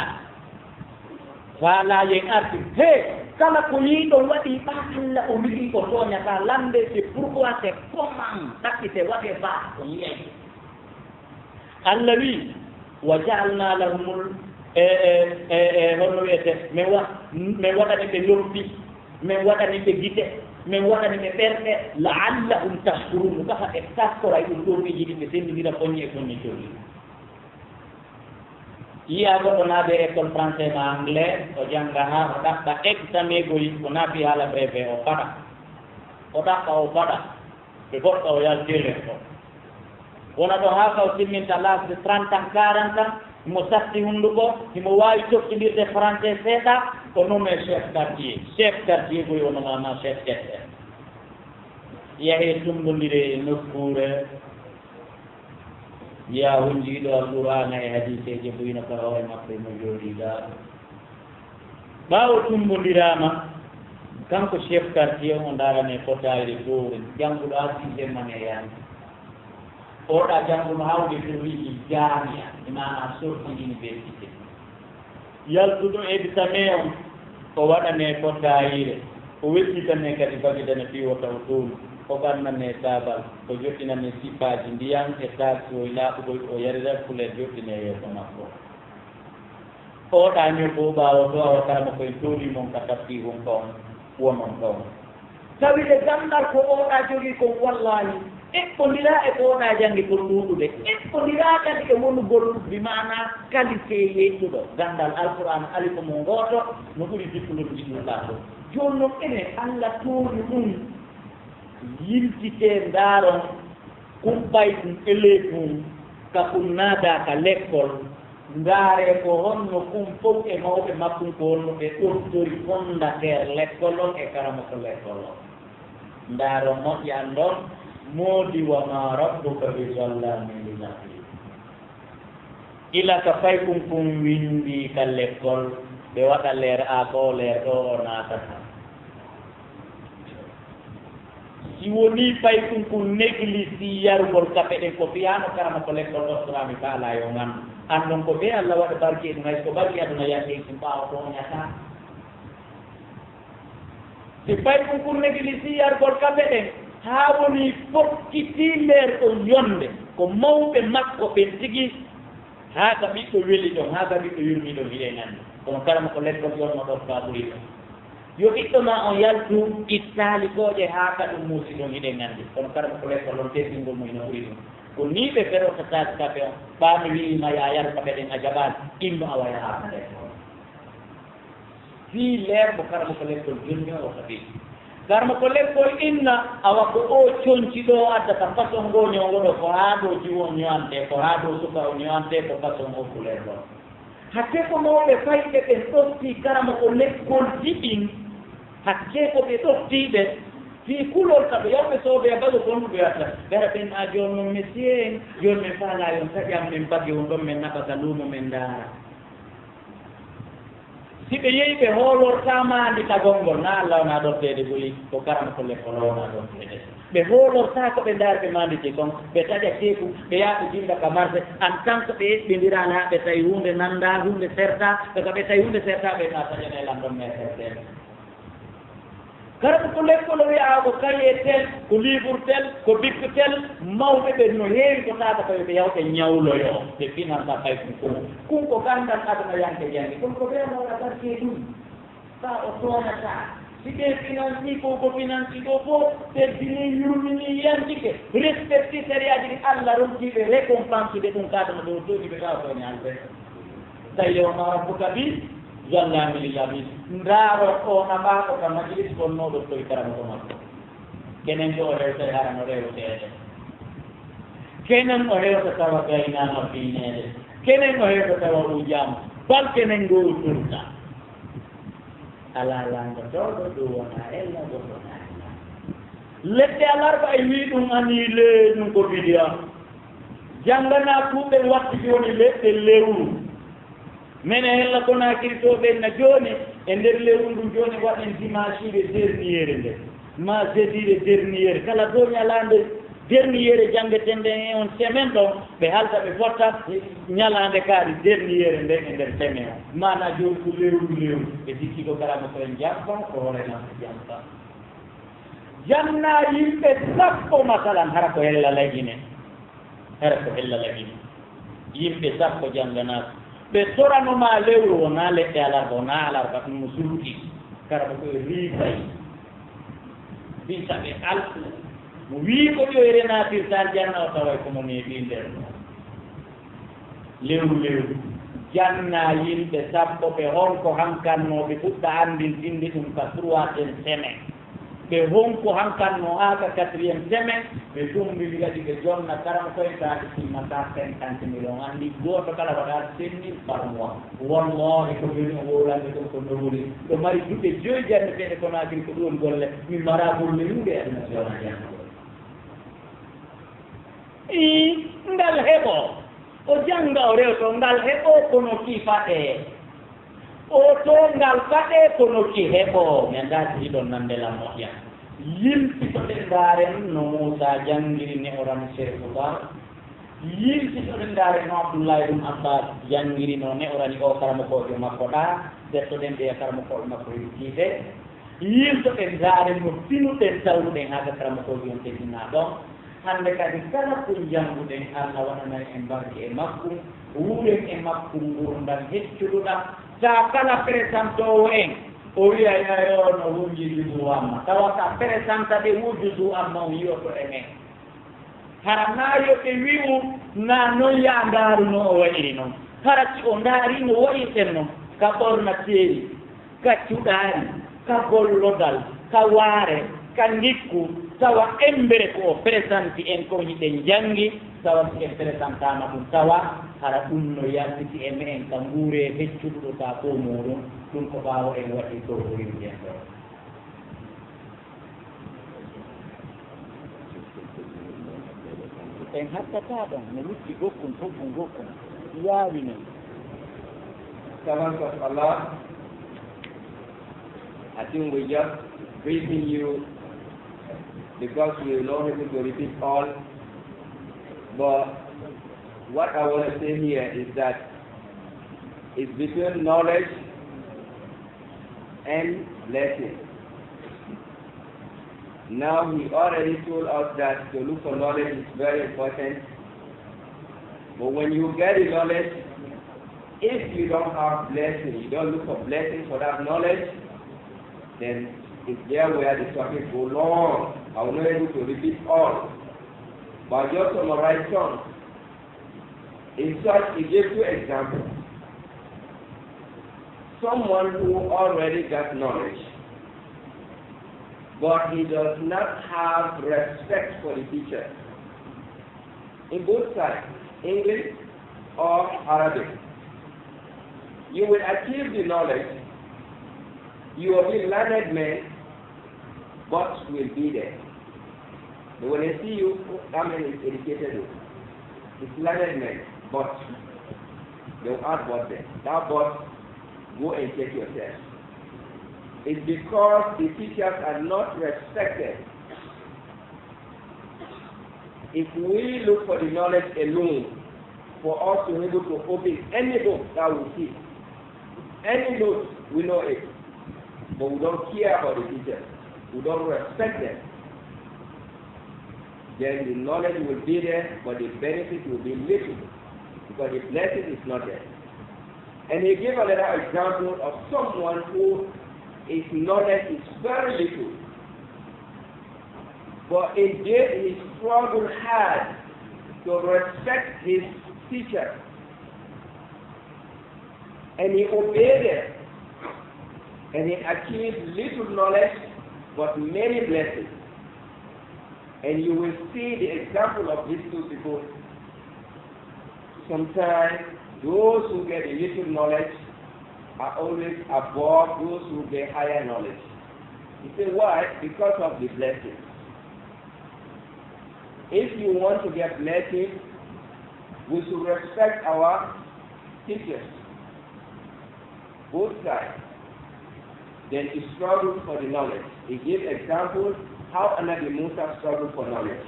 Faalaayen arti. He, kala ko yiiɗon waɗi ɓaa Allah o wi'i o tooñataa lande, c'est pourquoi c'est comment ɗaɓɓite waɗe baa o yi'ay. Allah wi, "Wa ja'alna lahumul," e, e, e, e, honno wi'ete, min wa-, min waɗani ɓe noppi, min waɗani ɓe gite, min waɗani ɓe ɓerɗe, "la'allahum tashkurun," ko ɓe taskoray ɗum ɗoo ɓe yiɗi ɓe senndindira koñi e koñi jooɗi. Yiya goɗɗo naaɓe école français ma anglais, o jannga haa o ɗaɓɓa examen goy, o naafi haala brevet, o faɗa. O ɗaɓɓa, o faɗa. Ɓe goɗɗo o yalti e lees o. Wona ɗo haa ka o timminta l'âge de trente ans, quarante ans, himo satti hunnduko, himo waawi jokkindirde français seeɗa, o nommé chef quartier. Chef quartier goy o nommama chef quartier. Yahee tummbondire e nokkuure, yiya hunjiiɗo Alqur'aana e hadiiseeje buyna ka hoore makko himo jooɗii ɗaa. Ɓaawo tummbondiraama, kanko chef quartier on, o ndaarane fotaayre goo, jannguɗo haa sixième année yaani. Oɗa jannguno hawde ko wi'i jaamiya, e maana sorti université. Yaltuɗo examen on, o waɗane fotaayre, o weƴƴitane kadi bagidane fii wota o tuunu, o ɓannane taabal, o joɗɗinane sippaaji ndiyan e taakooy laaɓuɗoy, o yarira kulee joɗɗine yeeso makko. Oɗa ñobbo ɓaawo to awa karama koye tooli mon ka tafsirun ɗon, wonon ɗon. Tawide ganndal ko oɗa jogii kon, wallaahi, eɓɓondiraa e ko oɗa janngi kon ɗuuɗude. Eɓɓondiraa kadi e wonugol, bi maana qualité yeeƴuɗo ganndal Alqur'aana, alifu mum gooto, no ɓuri diplôme ji ɗum ɗaa fof. Jooni non enen, Allah tooñi ɗum, yiltitee ndaaron, kun ɓay ɗum élève mum, ka kun naada ka lekkol, ndaaree ko honno kun fof e mawɓe makkun ko honno ɓe ɗoftori fondateur lekkol on e karamoko lekkol on. Ndaaro moƴƴan ɗon, moodi wa ma rabbuka bi zallamin lil abid. Ila ka paykun kun winndii ka lekkol, ɓe waɗa leer A ko leer ɗo o naatata. Si wonii paykun kun négligé yarugol kafe ɗen, ko fiyaano karama ko lekkol ɗoftoraami faalaa yo ngandu. Anndon ko ɓe Allah waɗa barke e ɗum, hay so ko barke aduna yande e ɗum ɓaawo tooñataa. Si paykun kun négligé yarugol kafe ɗen, haa woni fokkitii leer ɗon yonde, ko mawɓe makko ɓen tigi, haa ka ɓiɗɗo weli ɗon, haa ka ɓiɗɗo yurmi ɗon, hiɗen anndi. Kono karama ko lekkol yonno ɗoftaa ɓuri ɗon. Yo ɓiɗɗo ma on yaltu ittaali kooƴe haa ka ɗum muusi ɗum, hiɗen anndi. Kono kara ko lekkol on teddingol mo ina ɓuri ɗum. Ko nii ɓe ferorta taasi kafe on. Ɓaa mi wi'i ma yaa yaru kafe ɗen a jaɓaali, inno a waya haa ka lekkol. Fii leer mo kara mo ko lekkol jonni o ka ɓeydi. Kara mo ko lekkol inna, awa ko o conci ɗo addata façon ngo ñoongo ɗo, ko haa ɗo jiwo ñoante, ko haa ɗo suka o ñoante, ko façon o couleur ɗo. Hakke ko mawɓe fayɓe ɓen ɗoftii karamoko lekkolji ɗin, hakke ko ɓe ɗoftii ɓe fii kulol ka ɓe yawɓe soodee bago kondu ɓe watta. Ɓera ɓen a jooni non monsieur, jooni min faalaa yon taƴan min bagi on ɗon min naɓa ka luumo min ndaara. Si ɓe yehi ɓe hoolortaa maandi tagol ngol, na Alla wonaa ɗofteede guli, ko karamoko lekkol o wonaa ɗofteede. Ɓe hoolortaako ɓe ndaarɓe maanditi kon, ɓe taƴa teeku, ɓe yaha ɓe jinda ka marse, en tant que ɓe eɓɓindiraa na ɓe tawi huunde nanndaa, huunde sertaa, ɓe ka ɓe tawi huunde sertaa, ɓe na taƴanee lan ɗon men serteeɓe. Kara ko lekkol o wi'a ko cahier tel, ko livre tel, ko bic tel, mawɓe ɓe no heewi ko taata ko ɓe yawɓe ñawloyo, ɓe finanta kay kun kun. Kun ko gandal aduna yanke jangi, kun ko ɓe mawɗa barke ɗum. Ka o tooñataa. Si ɓe financi ko, ko financi ɗo fof, teddini, yurmini, yantike, respecti sariyaaji ɗi Alla ronki ɓe récompense de ɗum kaadama ɗo tooñi ɓe tawa tooñaali ɓe. Tawi o ma rabbuka bi zallaami lil abid. Ndaaro o naɓaa ko ka majlis gonnooɗo toy karama ko makko. Kenen ɗo o hewtay hara no rewteede. Kenen o hewta tawa gaynaama fiineede. Kenen o hewta tawa ujaama. Bal kenen ngo o turta. Alaa lanndotooɗo ɗum wonaa ella, ɗum wonaa ella. Leɗɗe alarba e wii ɗum anii lee ɗum ko bidiya. Jannganaa kuuɓe watti jooni leɗɗe lewru. Mene hella Konaakiri to ɓen na jooni e nder lewru ndun jooni waɗen dimanche de dernier nde. Ma jeudi de dernier. Kala to ñalaande dernier janngetende e on semaine ɗon, ɓe halta ɓe fotta ñalaande kaari dernier nde e nder semaine o. Maana jooni ko lewru lewru. Ɓe sikki ko karama ko en jamfa, ko hoore makko jamfa. Janna yimɓe sappo masalan, hara ko hella lagine. Hara ko hella lagine. Yimɓe sappo jannganaaka. Ɓe torano ma lewru, wonaa leɗɗe alarba, wonaa alarba, ɗum no suuɗi. Kara ko koye riifay. Bisa ɓe altu. Mo wii ko ƴoyre naatirta aljanna o taway ko mo neeɓi nder. Lewru lewru. Janna yimɓe sappo ɓe honko hankannoo ɓe fuɗɗa anndintinde ɗum ka troisième semaine. Ɓe honko hankannoo haa ka quatrième semaine, ɓe tumbi ɓe kadi ɓe jonna karam koye kaake timmataa cinquante mille. On anndi gooto kala waɗaade cinq mille par mois. Wallahi ko jooni o wowlande ɗum ko nowori. Ɗo mari duɗe joyi janneteeɗe Konaakiri ko ɗum golle. Min maraa golle yimɓe aduna si wonaa jannugol. Ii, ngal heɓoo. O jannga o rewto, ngal heɓoo kono ki faɗee. O to ngal faɗee kono ki heɓoo. Mi anndaa si hiɗon nande lan moƴƴa. Yiltitoɗen ndaaren no Muusaa janngiri ne'orani Seeku Bar. Yiltitoɗen ndaaren no Abdullaahi ɗum Abbaas janngiri no ne'orani o karamokoojo makko ɗaa. Ɓettoɗen ɓe karamokooɓe makko yiltiiɓe. Yiltoɗen ndaaren no finuɗen tawruɗen haa ka karamokoojo on teddinaa ɗon. Hannde kadi kala ko njannguɗen, Alla waɗanay en barke e makkum, wuuren e makkum ngurndan heccuɗuɗan. Taa kala presentoowo en, o wi'a, "Yayo no wunji juzu amma." Tawa ka presenta ɓe wu juzu amma on yi'oto e men. Hara naa yo ɓe wi'u, "Naa non yaa ndaaru no o wa'iri non." Hara si o ndaari no wa'irɗen non, ka ɓorna teeri. Ka cuɗaari, ka gollodal, ka waare, ka ngikku, tawa embere ko o peresanti en kon hiɗen janngi, tawa si en peresantaama ɗum, tawa hara ɗum no yaltiti e me'en ka nguuree feccuɗuɗo ka fow muuɗum, ɗum ko ɓaawo en waɗi ko o wi'uɗen ɗo. En hattataa ɗon, no lutti gokkun, fof ɗum gokkun, yaawi non. Servants of Allah, I think we just briefing you because we will not able to repeat all. But what I want to say here is that it's between knowledge and blessing. Now he already told us that to look for knowledge is very important. But when you get the knowledge, if you don't have blessing, you don't look for blessing for that knowledge, Then, if there were the topic go long, I will not able to repeat all. But just summarize some. In short, he gave two examples. Someone who already got knowledge, but he does not have respect for the teacher. In both sides, English or Arabic, you will achieve the knowledge, you will be learned men, but will be there. They will see you, that man is educated, it's learned men, but they will add but there. That but, go and check yourself. It's because the teachers are not respected. If we look for the knowledge alone, for us to be able to open any book that we see, any note, we know it, but we don't care about the teachers, we don't respect them, then the knowledge will be there, but the benefit will be little, because the blessing is not there. And he gave another example of someone who his knowledge is very little, but indeed he struggled hard to respect his teacher, and he obeyed them, and he achieved little knowledge, but many blessings. And you will see the example of these two people. Sometimes those who get a little knowledge are always above those who get higher knowledge. You say, why? Because of the blessing. If you want to get blessing, we should respect our teachers, both sides. Then he struggled for the knowledge. He gave examples how Anabi Musa struggled for knowledge.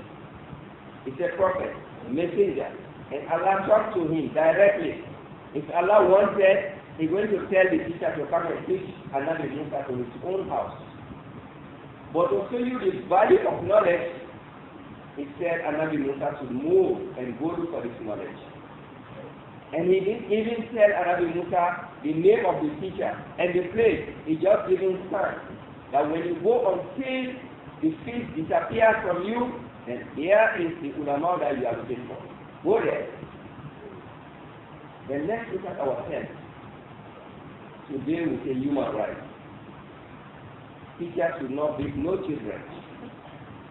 He's a prophet, messenger, and Allah talked to him directly. If Allah wanted, He going to tell the teacher to come and teach Anabi Musa to his own house. But to show you the value of knowledge, He said Anabi Musa should move and go look for this knowledge. And He didn't even tell Anabi Musa the name of the teacher and the place. He just gave him sign that when you go until the fish disappears from you, then there is the ulama that you are looking for. Go there. Then let's look at ourselves. Today we say human rights. Teachers should not beat no children.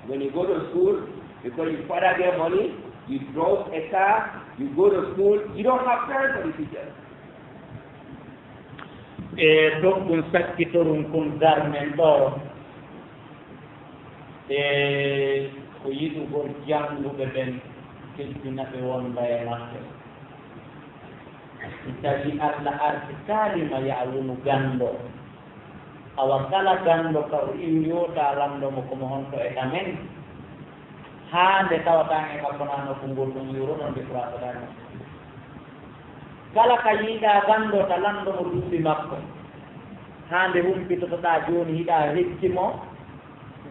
When you go to school, because your father get money, you drop a car, you go to school, you don't have time for the teacher. E ɗum ɗum sakkitorum kun darmen ɗo e ko yiɗugol jannguɓe ɓen teddina ɓe wonda e maɓɓe. Si tawi Allah arti kalima ya wonu ganndo, awa kala ganndo ka o iwi yota lanndo mo komo honto e ɗamen, haa nde tawata en e makko nano ko ngol ɗum yuro ɗon nde furatoɗa e makko. Kala ka yiɗa ganndo ta lanndo mo duuɓi makko, haa nde humpitotoɗa jooni hiɗa hecci mo,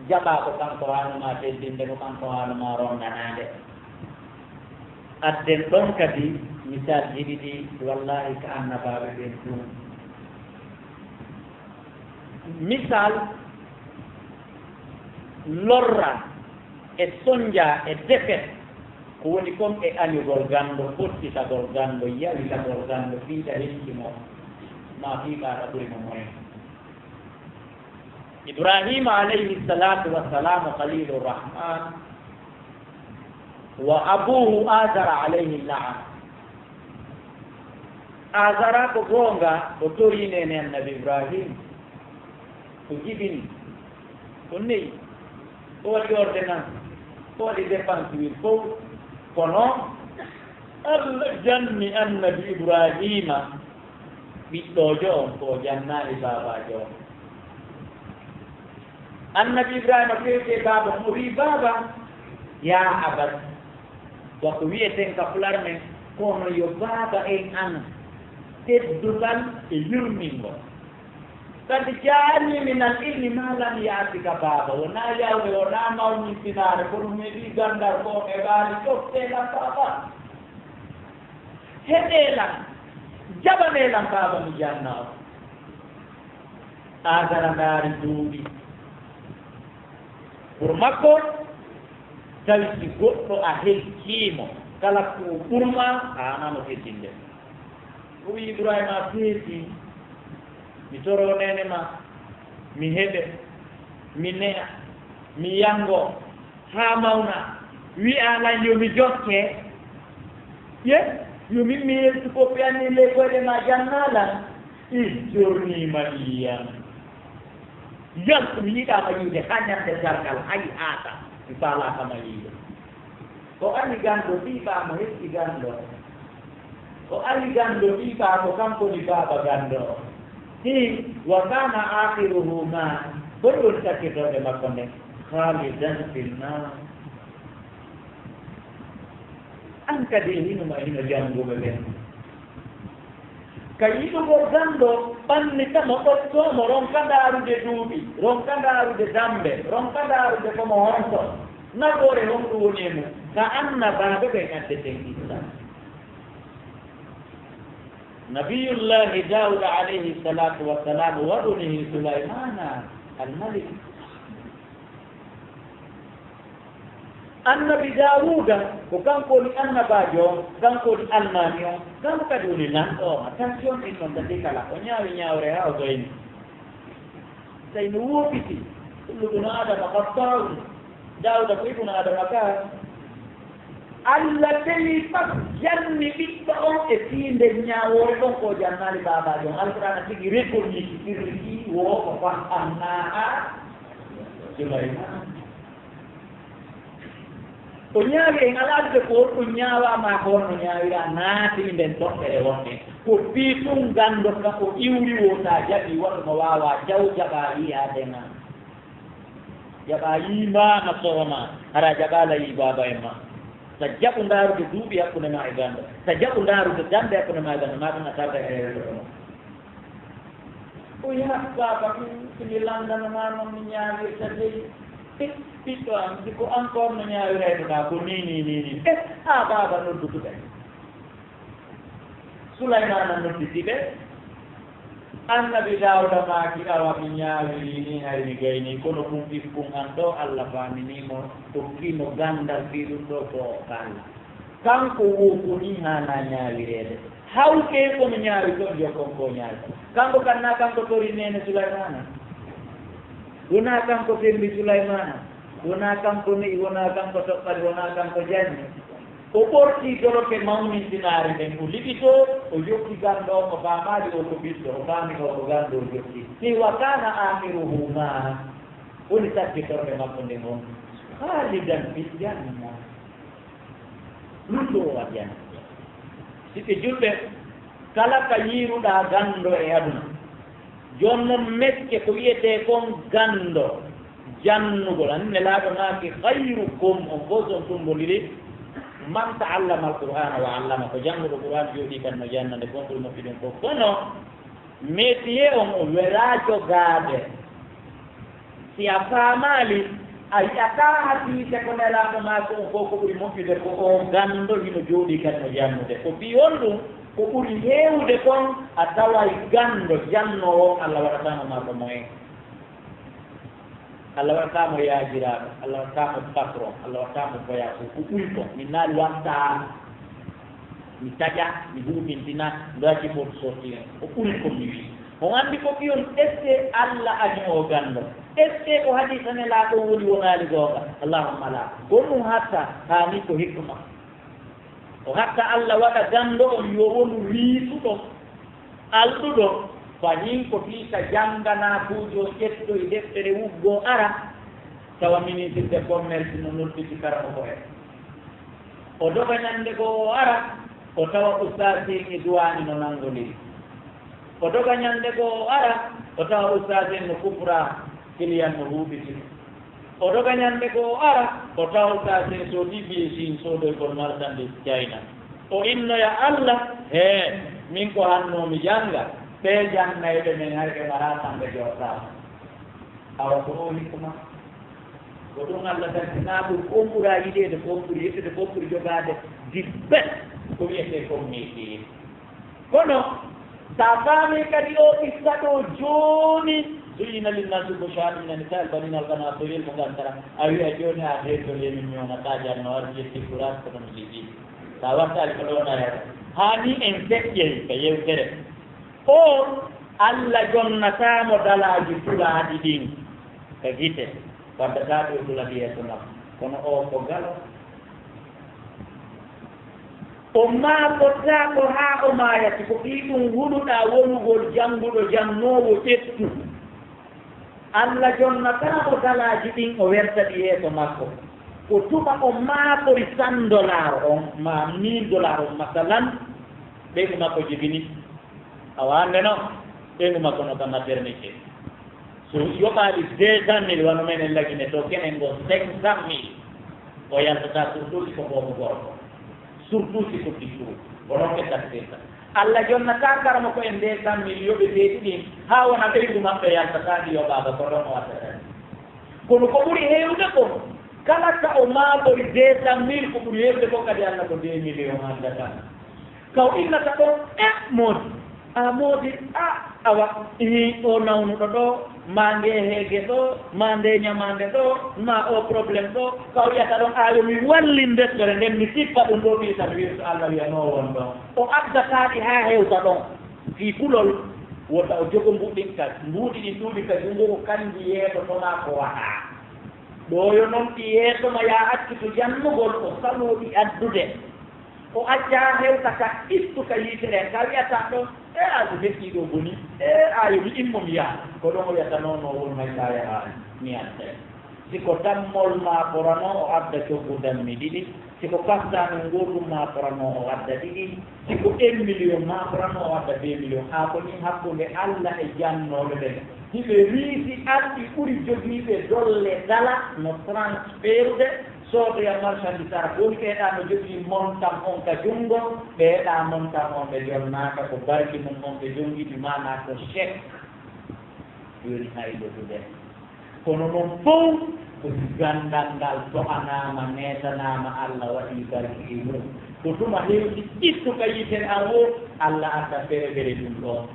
jaɓa ko kanko haanuma teddinde, ko kanko haanuma ronnanaade. Adden ɗon kadi misal jiɗi ɗi, wallahi ka annabaaɓe ɓen ɗum. Misal lorra e sonja e defet ko woni kon e añugol ganndo, fottitagol ganndo, yawitagol ganndo, fiita hecci mo, ma fiiɓaaka ɓuri mo moyen. Ibrahima alayhi salatu wassalamu khalilu rahman wa abuhu azara alayhi la'an. Azara ko goonga o tori nene annabi Ibrahim, o jibini, o neyi, o waɗi ordonnance, o waɗi dépense wil fof. Kono Allah janni annabi Ibrahima ɓiɗɗoojo on ko o jannaali baabaajo on. Annabi Ibrahima fewti e baaba mo wi baaba, ya abati, wa ko wiyeten ka pular men, kono yo baaba en an teddungal e yurmingol. Kadi jaani minal ilmi ma lam yaatika baaba, wona yawde, wona mawnin sinaare, kono mi wi gandar ko e ɓaali toftee lan baaba. Heɗee lan, jaɓanee lan baaba mi janna on. Aagara ndaari duuɓi. Pour makko, tawi si goɗɗo a helkiimo, kala ko ɓurma, a haanaama teddinde. O wi'i Ibrahima, a feeti, mi toroo neene ma, mi heɓe, mi ne'a, mi yanngo, haa mawna, wi'a lan yo mi jokke. Ye, yo min mi yeltu ko piyanni ley koyɗe ma jannaa lan. Ihjurni maliyan. Yaltu, mi yiɗaa ma yiide haa ñande dargal, hay haata, mi faalaaka ma yiide. O ari ganndo, ɓii ɓaa mo heɓi ganndo. O ari ganndo, ɓii ɓaa ko kanko woni baaba ganndo. Hi, wa kana akhiruhuma, ko ɗum sakkitorde makko nden, khalidan fin nar. An kadi e hino ma hino jannguɓe ɓen. Ka yiɗugol ganndo, ɓannita mo, ɗoftoo mo, ronka ndaarude duuɓi, ronka ndaarude dammbe, ronka ndaarude ko mo honto, nafoore honɗum woni e mum. Ka annabaaɓe ɓen addeten qissa. Nabiyullaahi Daawuda alayhi salaatu wa salaam wa bunihi Sulaymana al-malik. Annabi Daawuuda, ko kanko woni annabaajo on, kanko woni almaami on, kanko kadi woni lanɗo on. Attention, ɗin non tati kala. O ñaawi ñaawre haa o gayni. Tawi no woopiti. Kullu bnu Aadama xattaa'un. Daawuuda ko ibnu Aadama ka. Alla tawi pat janni ɓiɗɗo on e tiinde ñaawoore ɗon ko jannaali baabaajo on. Alqur'aana tigi reconnaît sirri ɗi wo ko fahhamnaaha Sulaymaan. O ñaawi en alaa de ko on ɗum ñaawaama ko on no ñaawira naati nden toɓɓere wonde. Ko fii tun ganndo ka o iwri wo ta jaɓi waɗu mo waawa jaw jaɓa yiyaade ma. Jaɓa yii maama soro ma, hara jaɓa la yii baaba en ma. Ta jaɓu ndaarude duuɓi hakkunde ma e ganndo. Ta jaɓu ndaarude dammbe hakkunde ma e ganndo. Ma ɗum a tarda e rewde ɗum. O yaha baaba ɗum, so mi lanndanamaa noon mi ñaawirta dey. Eh, ɓiɗɗo am, si ko encore no ñaawiraynoɗaa ko nii, nii, nii, nii. Eh, haa baaba noddutuɓe. Sulaymaana nodditi ɓe. Annabi Daawuda maaki, awa mi ñaawirii nii, hari mi gaynii, kono ɗum ɓikkun an ɗoo, Alla faaminii mo, hokkii mo ganndal fii ɗum ɗoo ko o kalla. Kanko wo ko nii haanaa ñaawireede. Hawtee ko mi ñaawi toon, yo kon ko ñaawi. Kanko kan, naa kanko tori neene Sulaymaana? Wonaa kanko fembi Sulaymaana? Wonaa kanko ne'i, wonaa kanko toɓɓali, wonaa kanko janni? O ɓortii doloke mawnintinaaɗe nden, o liɓitoo, o jokki ganndo on, o faamaali o ko ɓiɗɗo, o faami o ko ganndo o jokki. Ni wa kana akhiruhuma, woni tabbitorde makko nden on, khalidan fil janna. Ɗum ɗo o waɗi an. Siɓɓe julɓe, kala ka yiiruɗaa ganndo e aduna, jooni non mekke ko wiyetee kon ganndo jannugol. An Nelaaɗo maaki, "Khayrukum", on fof si on tummbondiri, "man ta'allama al-Qur'ana wa 'allama", ko jannguɗo Qur'aan jooɗii kan no janna nde, kon ɓuri moƴƴude ɗum fof. Kono, métier on o welaa jogaade. Si a faamaali, a yi'ataa hasiise ko Nelaaɗo maaki on fof ko ɓuri moƴƴude ko o ganndo hino jooɗii kan no jannude. Ko fii honɗum? Ko ɓuri heewude kon, a taway ganndo jannoowo on, Alla waɗataa mo marɗo moyen. Alla waɗataa mo yaajiraaɗo, Alla waɗataa mo patron, Alla waɗataa mo voyageur. Ko ɓuri kon, min naali waɗtaa. Mi taƴa, mi huɓintina, ndoaki fof sorti en. O ɓuri ko mi wi. On anndi ko ɓiyon, est-ce que Alla ani o ganndo? Est-ce que ko hadisa Nelaaɗo woni wonaali goonga? Allahumma la. Ko ɗum hatta, haa ni ko hikma. O hatta Alla waɗa ganndo on yo wonu riisuɗo, alɗuɗo, fahin ko fii ka jannganaa kuujo ƴettoy deftere wuggo ara, tawa ministre de commerce no nodditi karamoko en. O doga ñande goo o ara, o tawa ustaas en e duwaani no nanngondiri. O doga ñande goo o ara, o tawa ustaas en no kufra, kiliyan no huuɓiti. O doga ñande goo o ara, o tawa ustaas en soodii biye Siin, soodoygol marchandise China. O innoya Alla, hee, min ko hannoo mi jannga, ɓee janngayɓe men hay ɓe maraa kamɓe jooɗaama. Awa ko o hikma? Ko ɗum Alla tagi, naa ɗum ko on ɓuraa yiɗeede, ko on ɓuri yettude, ko on ɓuri jogaade di best ko wiyetee kon métier. Kono, so a faamii kadi oo qissa ɗoo jooni, Zuyyina linnasi bushatu min annisai albanina walqanaatiri almuqantara. A wiya jooni a heddole min mi wona kajanno ar jetti kuras ko ɗum sigi. Sa wattali ko ɗo ɗayata. Haa ni en feƴƴey ka yewtere. O Allah jonnataamo dalaaji tulaaɗi ɗin ka gite. Waddata ɗo tula yeeso makko. Kono o ko galo. O maakotaako haa o maaya, si ko fii ɗum huluɗaa wonugol jannguɗo jannoowo ƴettu. Alla jonnataako dalaaji ɗin, o werta ɗi yeeso makko. O tuma o maakori san dollar on, maa mille dollar on, masalan, ɓeygu makko jibini. Awa hannde noon, ɓeyngu makko no ka maternité. So yoɓaali deux cent mille, wano menen Lagine to, kenen ngo cinq cent mille, o yaltata surtout si ko boobo gorko, surtout si ko tikku, o rokke taktirta. Alla jonnata karamoko en deux cent mille yoɓeteeɗi ɗin, haa wona ɓeyngu maɓɓe yaltata ndi yoɓaaka, ko ɗon o addata ndi. Kono ko ɓuri heewde kon, kala ka o maabori deux cent mille, ko ɓuri heewde kon kadi Alla ko deux millions addata. Ka o innata ɗon, e moodi, a moodi, a awa, ii, o nawnuɗo ɗo, ma nge heege ɗo, ma nde ñamaande ɗo, ma o problème ɗo, ka o wiyata ɗon, a yo mi wallin deftere nden, mi sippa ɗum ɗo, ɓii tan wirto Alla wiya no won ɗon. O addataa ɗi haa hewta ɗon. Fii kulol, wota o jogo mbuuɗi ɗin ka, mbuuɗi ɗin ɗuuɗi ka junngo, ko kanji yeeto to maa ko waɗaa. Ɗo yo non ɗi yeeso ma, yaa accu to jannugol, o saloo ɗi addude. O acca hewta ka ittu ka yitere, ka wiyata ɗo, e a ko heɓi ɗo boni, e a yo mi immo mi yaha. Ko ɗon o wiyata, non, non, won may ka yaha, mi adda. Si ko dammol maa ɓorano, o adda coggu dammi ɗiɗi. Si ko kastaanol ngootum maa ɓorano, o adda ɗiɗi. Si ko un million maa ɓorano, o adda deux millions. Haa ko ni hakkunde Alla e jannooɓe ɓen. Hiɓe riisi arɗi ɓuri jogiiɓe dolle dala no transferude, soodoya marchandise ara. Ko woni ɓeeɗa no jogii montam on ka junngo, ɓeeɗa montam on ɓe jonnaaka, ko barki mum on ɓe jonngiɗi, maanaa ko chèque. Jooni haydotude. Kono non fow ko si ganndal ngal to'anaama, neetanaama, Alla waɗi barki e mum. Ko tuma hewti ittu ka yitere an woo, Alla adda fere fere ɗum ɗon.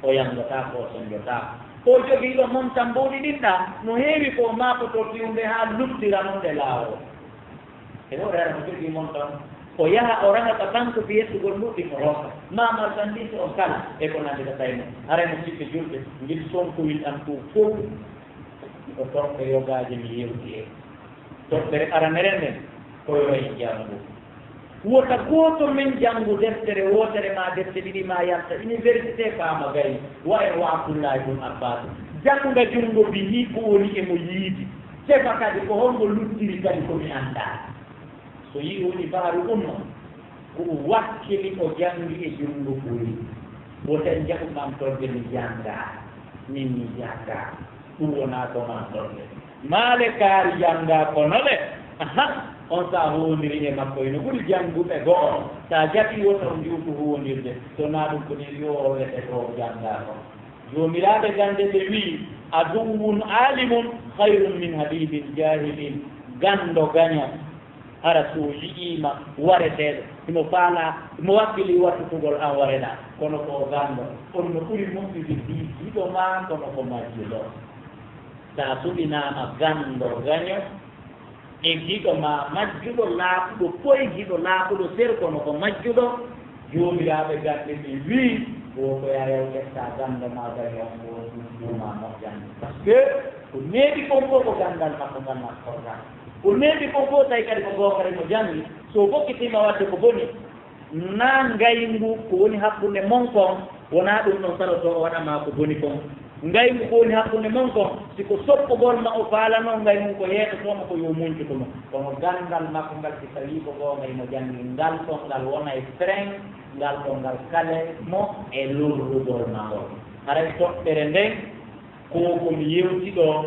O yanngotaako, o soñjotaako. O jogii ɗo montam mboɗi ɗin ɗa, no heewi ko maakotoo fiwde haa luttira non nde laawol. E hoore hara mo jogii montam, o yaha o raha ka banque fi yettugol ɗuɗɗi mo rokka. Ma marchandise on kala, e ko nanndi ka tawi mo. Haray mo siɓɓe julɓe, ngil sonkowil an ko fow. Ko toɓɓe yogaaje mi yewti e. Toɓɓere aranere nden, ko yo en janngu. Wota gooto men janngu deftere wootere maa defte ɗiɗi maa yalta université faama gayni, wa en wa Abdullahi bun Abbas. Jannga junngo bi yii ko woni e mo yiidi. Tefa kadi ko hongo luttiri kadi ko mi anndaa. So yii woni baaru umma, ko o wakkili o janngi e junngo ɓuri. Woten jaɓu ɓamtorde mi janngaa, min mi janngaa. Ɗum wonaa ko ɓamtorde. Maale kaari janngaa kono le, aha, on so a hoondiri e makko, ino ɓuri jannguɓe go'o. So a jaɓii wota on njuutu hoondirde, so naa ɗum ko ni yo o wiyete ko janngaa ko. Joomiraaɓe gannde ɓe wi'i, aduwwun aalimun khayrun min habibin jaahilin. Ganndo gaño, hara so yi'iima wareteeɗo, himo faalaa, himo wakkili wattutugol an wareɗaa. Kono ko o ganndo, on no ɓuri moƴƴude fii giɗo maa, kono ko majjuɗo. Sa suɓinaama ganndo gaño, e giɗo maa majjuɗo laaɓuɗo poy, giɗo laaɓuɗo ser, kono ko majjuɗo, joomiraaɓe gannde ɓe wii, gooto yaa yaw ƴetta ganndo maa gaño on, ko ɗum ɗuma moƴƴan. Parce que ko neeɓi kon fof ko ganndal makko ngal makko korgal. Ko neeɓi kon fof tawi kadi ko goongare mo janngi, so fokkitiima waɗde ko boni, na ngayngu ko woni hakkunde mon kon, wonaa ɗum ɗon saloto o waɗa maa ko boni kon. Ngayngu ko woni hakkunde mon kon, si ko soppugol ma o faalanoo ngayngu ko yeetotoo mo ko yo muñcutu mo. Kono ganndal makko ngal, si tawii ko goonga himo janngi, ngal ɗon ngal wonay frein, ngal ɗon ngal kale mo e lorrugol ma ngol. Haray toɓɓere nden, ko ko mi yewti ɗo,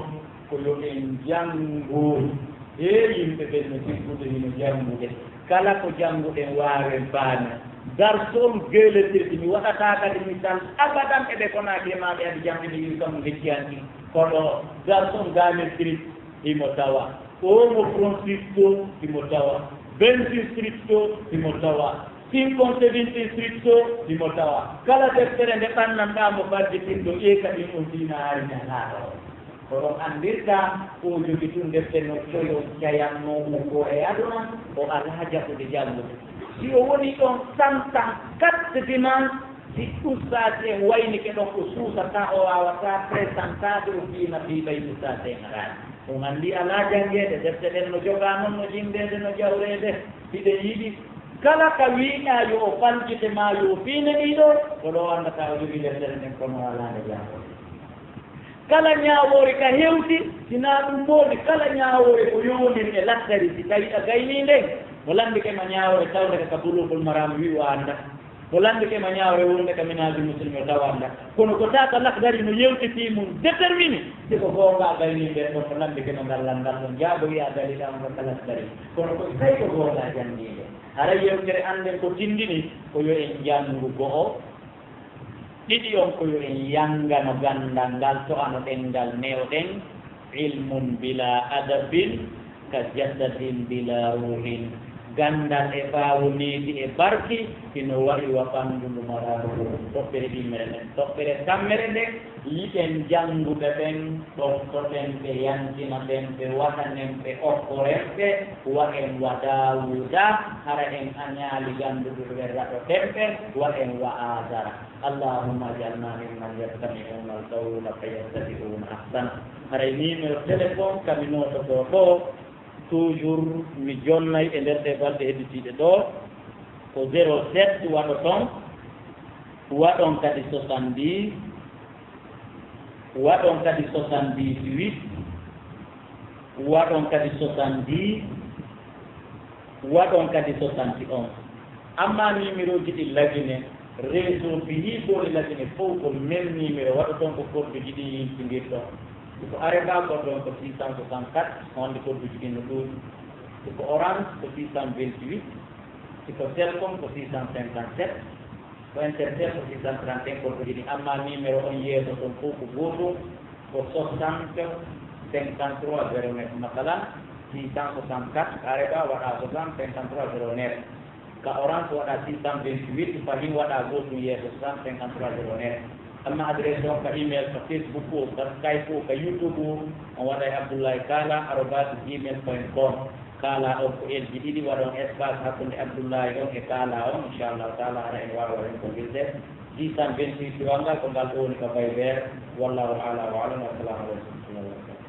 ko yo en janngu. He yimɓe ɓen no sikkude hino janngude. Kala ko jannguɗen waawen faami. Garçon Guy Électrique, mi waɗataa kadi misal abadan e ɓe Konaaki e maaɓe adi janngude wi kam ngecciyanki. Kono garçon Guy Électrique himo tawa. Omo Francisco himo tawa. Vingt-six Stricto himo tawa. Pinkon seventeen street so himo tawa. Kala deftere nde ɓannanɗaa mo farji tinɗo ƴeeka ɗin on diina ari ñaŋaaɗo. Ko ɗon anndirta o jogi tun defte no coyo jayannoo ko e aduna, o alaa jaɓude janngude. Si o woni ɗon santan katte dimanche, si ustaasi en waynike ɗon, o suusataa, o waawataa présenté o diina fii ɓay ustaasi en araani. On anndi alaa janngeede, defte ɗen no jogaa non, no jinndeede, no jawreede. Hiɗen yiɗi kala ka wi'aa yo o faljite maa yo o fiine ɗiɗo, ko ɗo anndataa o jogii deftere nden, kono o alaa nde janngo. Kala ñaawoore ka hewti, si naa ɗum moodi, kala ñaawoore ko yowondiri e lakkari, si tawi a gaynii nden, mo lanndike ma ñaawoore tawde ka Buluugul Maraam wi'u a annda. Ko lanndike ma ñaawre wonde ka Minhaajul Muslim yo taw annda. Kono ko taaka Lakhdari no yewti fii mun déterminé. Si ko goonga a gaynii nden ɗon, ko lanndike ma ngal lanndal ɗon jaaboyi a daliila on ka Lakhdari. Kono ko si tawi ko goonga a janngii nde. Haray yewtere an nden ko tindini ko yo en janngu go'o. Ɗiɗi on ko yo en yanngano ganndal ngal to ano ɗenngal newo ɗen. Ilmun bila adabin ka jasadin bila ruhin. Ganndal e ɓaawo needi e barki hino wa'i wa ɓanndu ndu maraa ruuhu. Toɓɓere ɗimmere nden, toɓɓere tammere nden, yiɗen jannguɓe ɓen, ɗoftoɗen ɓe, yantina ɓen ɓe, waɗanen ɓe, okkoren ɓe, wa'en wa Daawuuda, hara en añaali gannduɓe ɓe raɗoɗen ɓe, wa'en wa Aazara. اللهم اجعلنا ممن يستمعون القول فيتبعون احسنه. Haray numéro téléphone ka mi noototoo ɗoo, toujours mi jonnay e nder ɗee balɗe hedditiiɗe ɗoo, ko zéro sept waɗoton, waɗon kadi soixante-dix, waɗon kadi soixante-dix-huit, waɗon kadi soixante-dix, waɗon kadi soixante et onze. Amma numéroji ɗi lagine, réseau bi hii boori lagine fow ko même numéro, waɗoton ko kodduji ɗi yintindirɗon. Ko Areɓa ko ɗon ko six cent soixante-quatre, wonde kodduji ɗi no ɗuuɗi. Ko Orange ko six cent vingt-huit, ko Telcom ko six cent cinquante-sept, ko Intertel ko six cent trente et un, kodduji ɗi. Amma numéro on yeeso ton fow ko gooto, ko soixante cinquante-trois zéro neuf. Masalan, six cent soixante-quatre, ka Areɓa waɗa soixante cinquante-trois zéro neuf. Ka Orange waɗa six cent vingt-huit, fahin waɗa gootum yeeso, soixante cinquante-trois zéro neuf. Amma adresse on ka email, ka Facebook o, ka Skype o, ka YouTube o, on waɗa e Abdoulaye Kala arobase gmail point com. Kala on ko elji ɗiɗi, waɗon espace hakkunde Abdoulaye on e Kala on, inchallahu taala, hara en waawa renkondirde. Six cent vingt-huit siwal ngal, ko ngal ɗo woni ka Viber. Wallahu ala wa alam. Assalamu aleykum wa rahmatullahi wa barakatuh.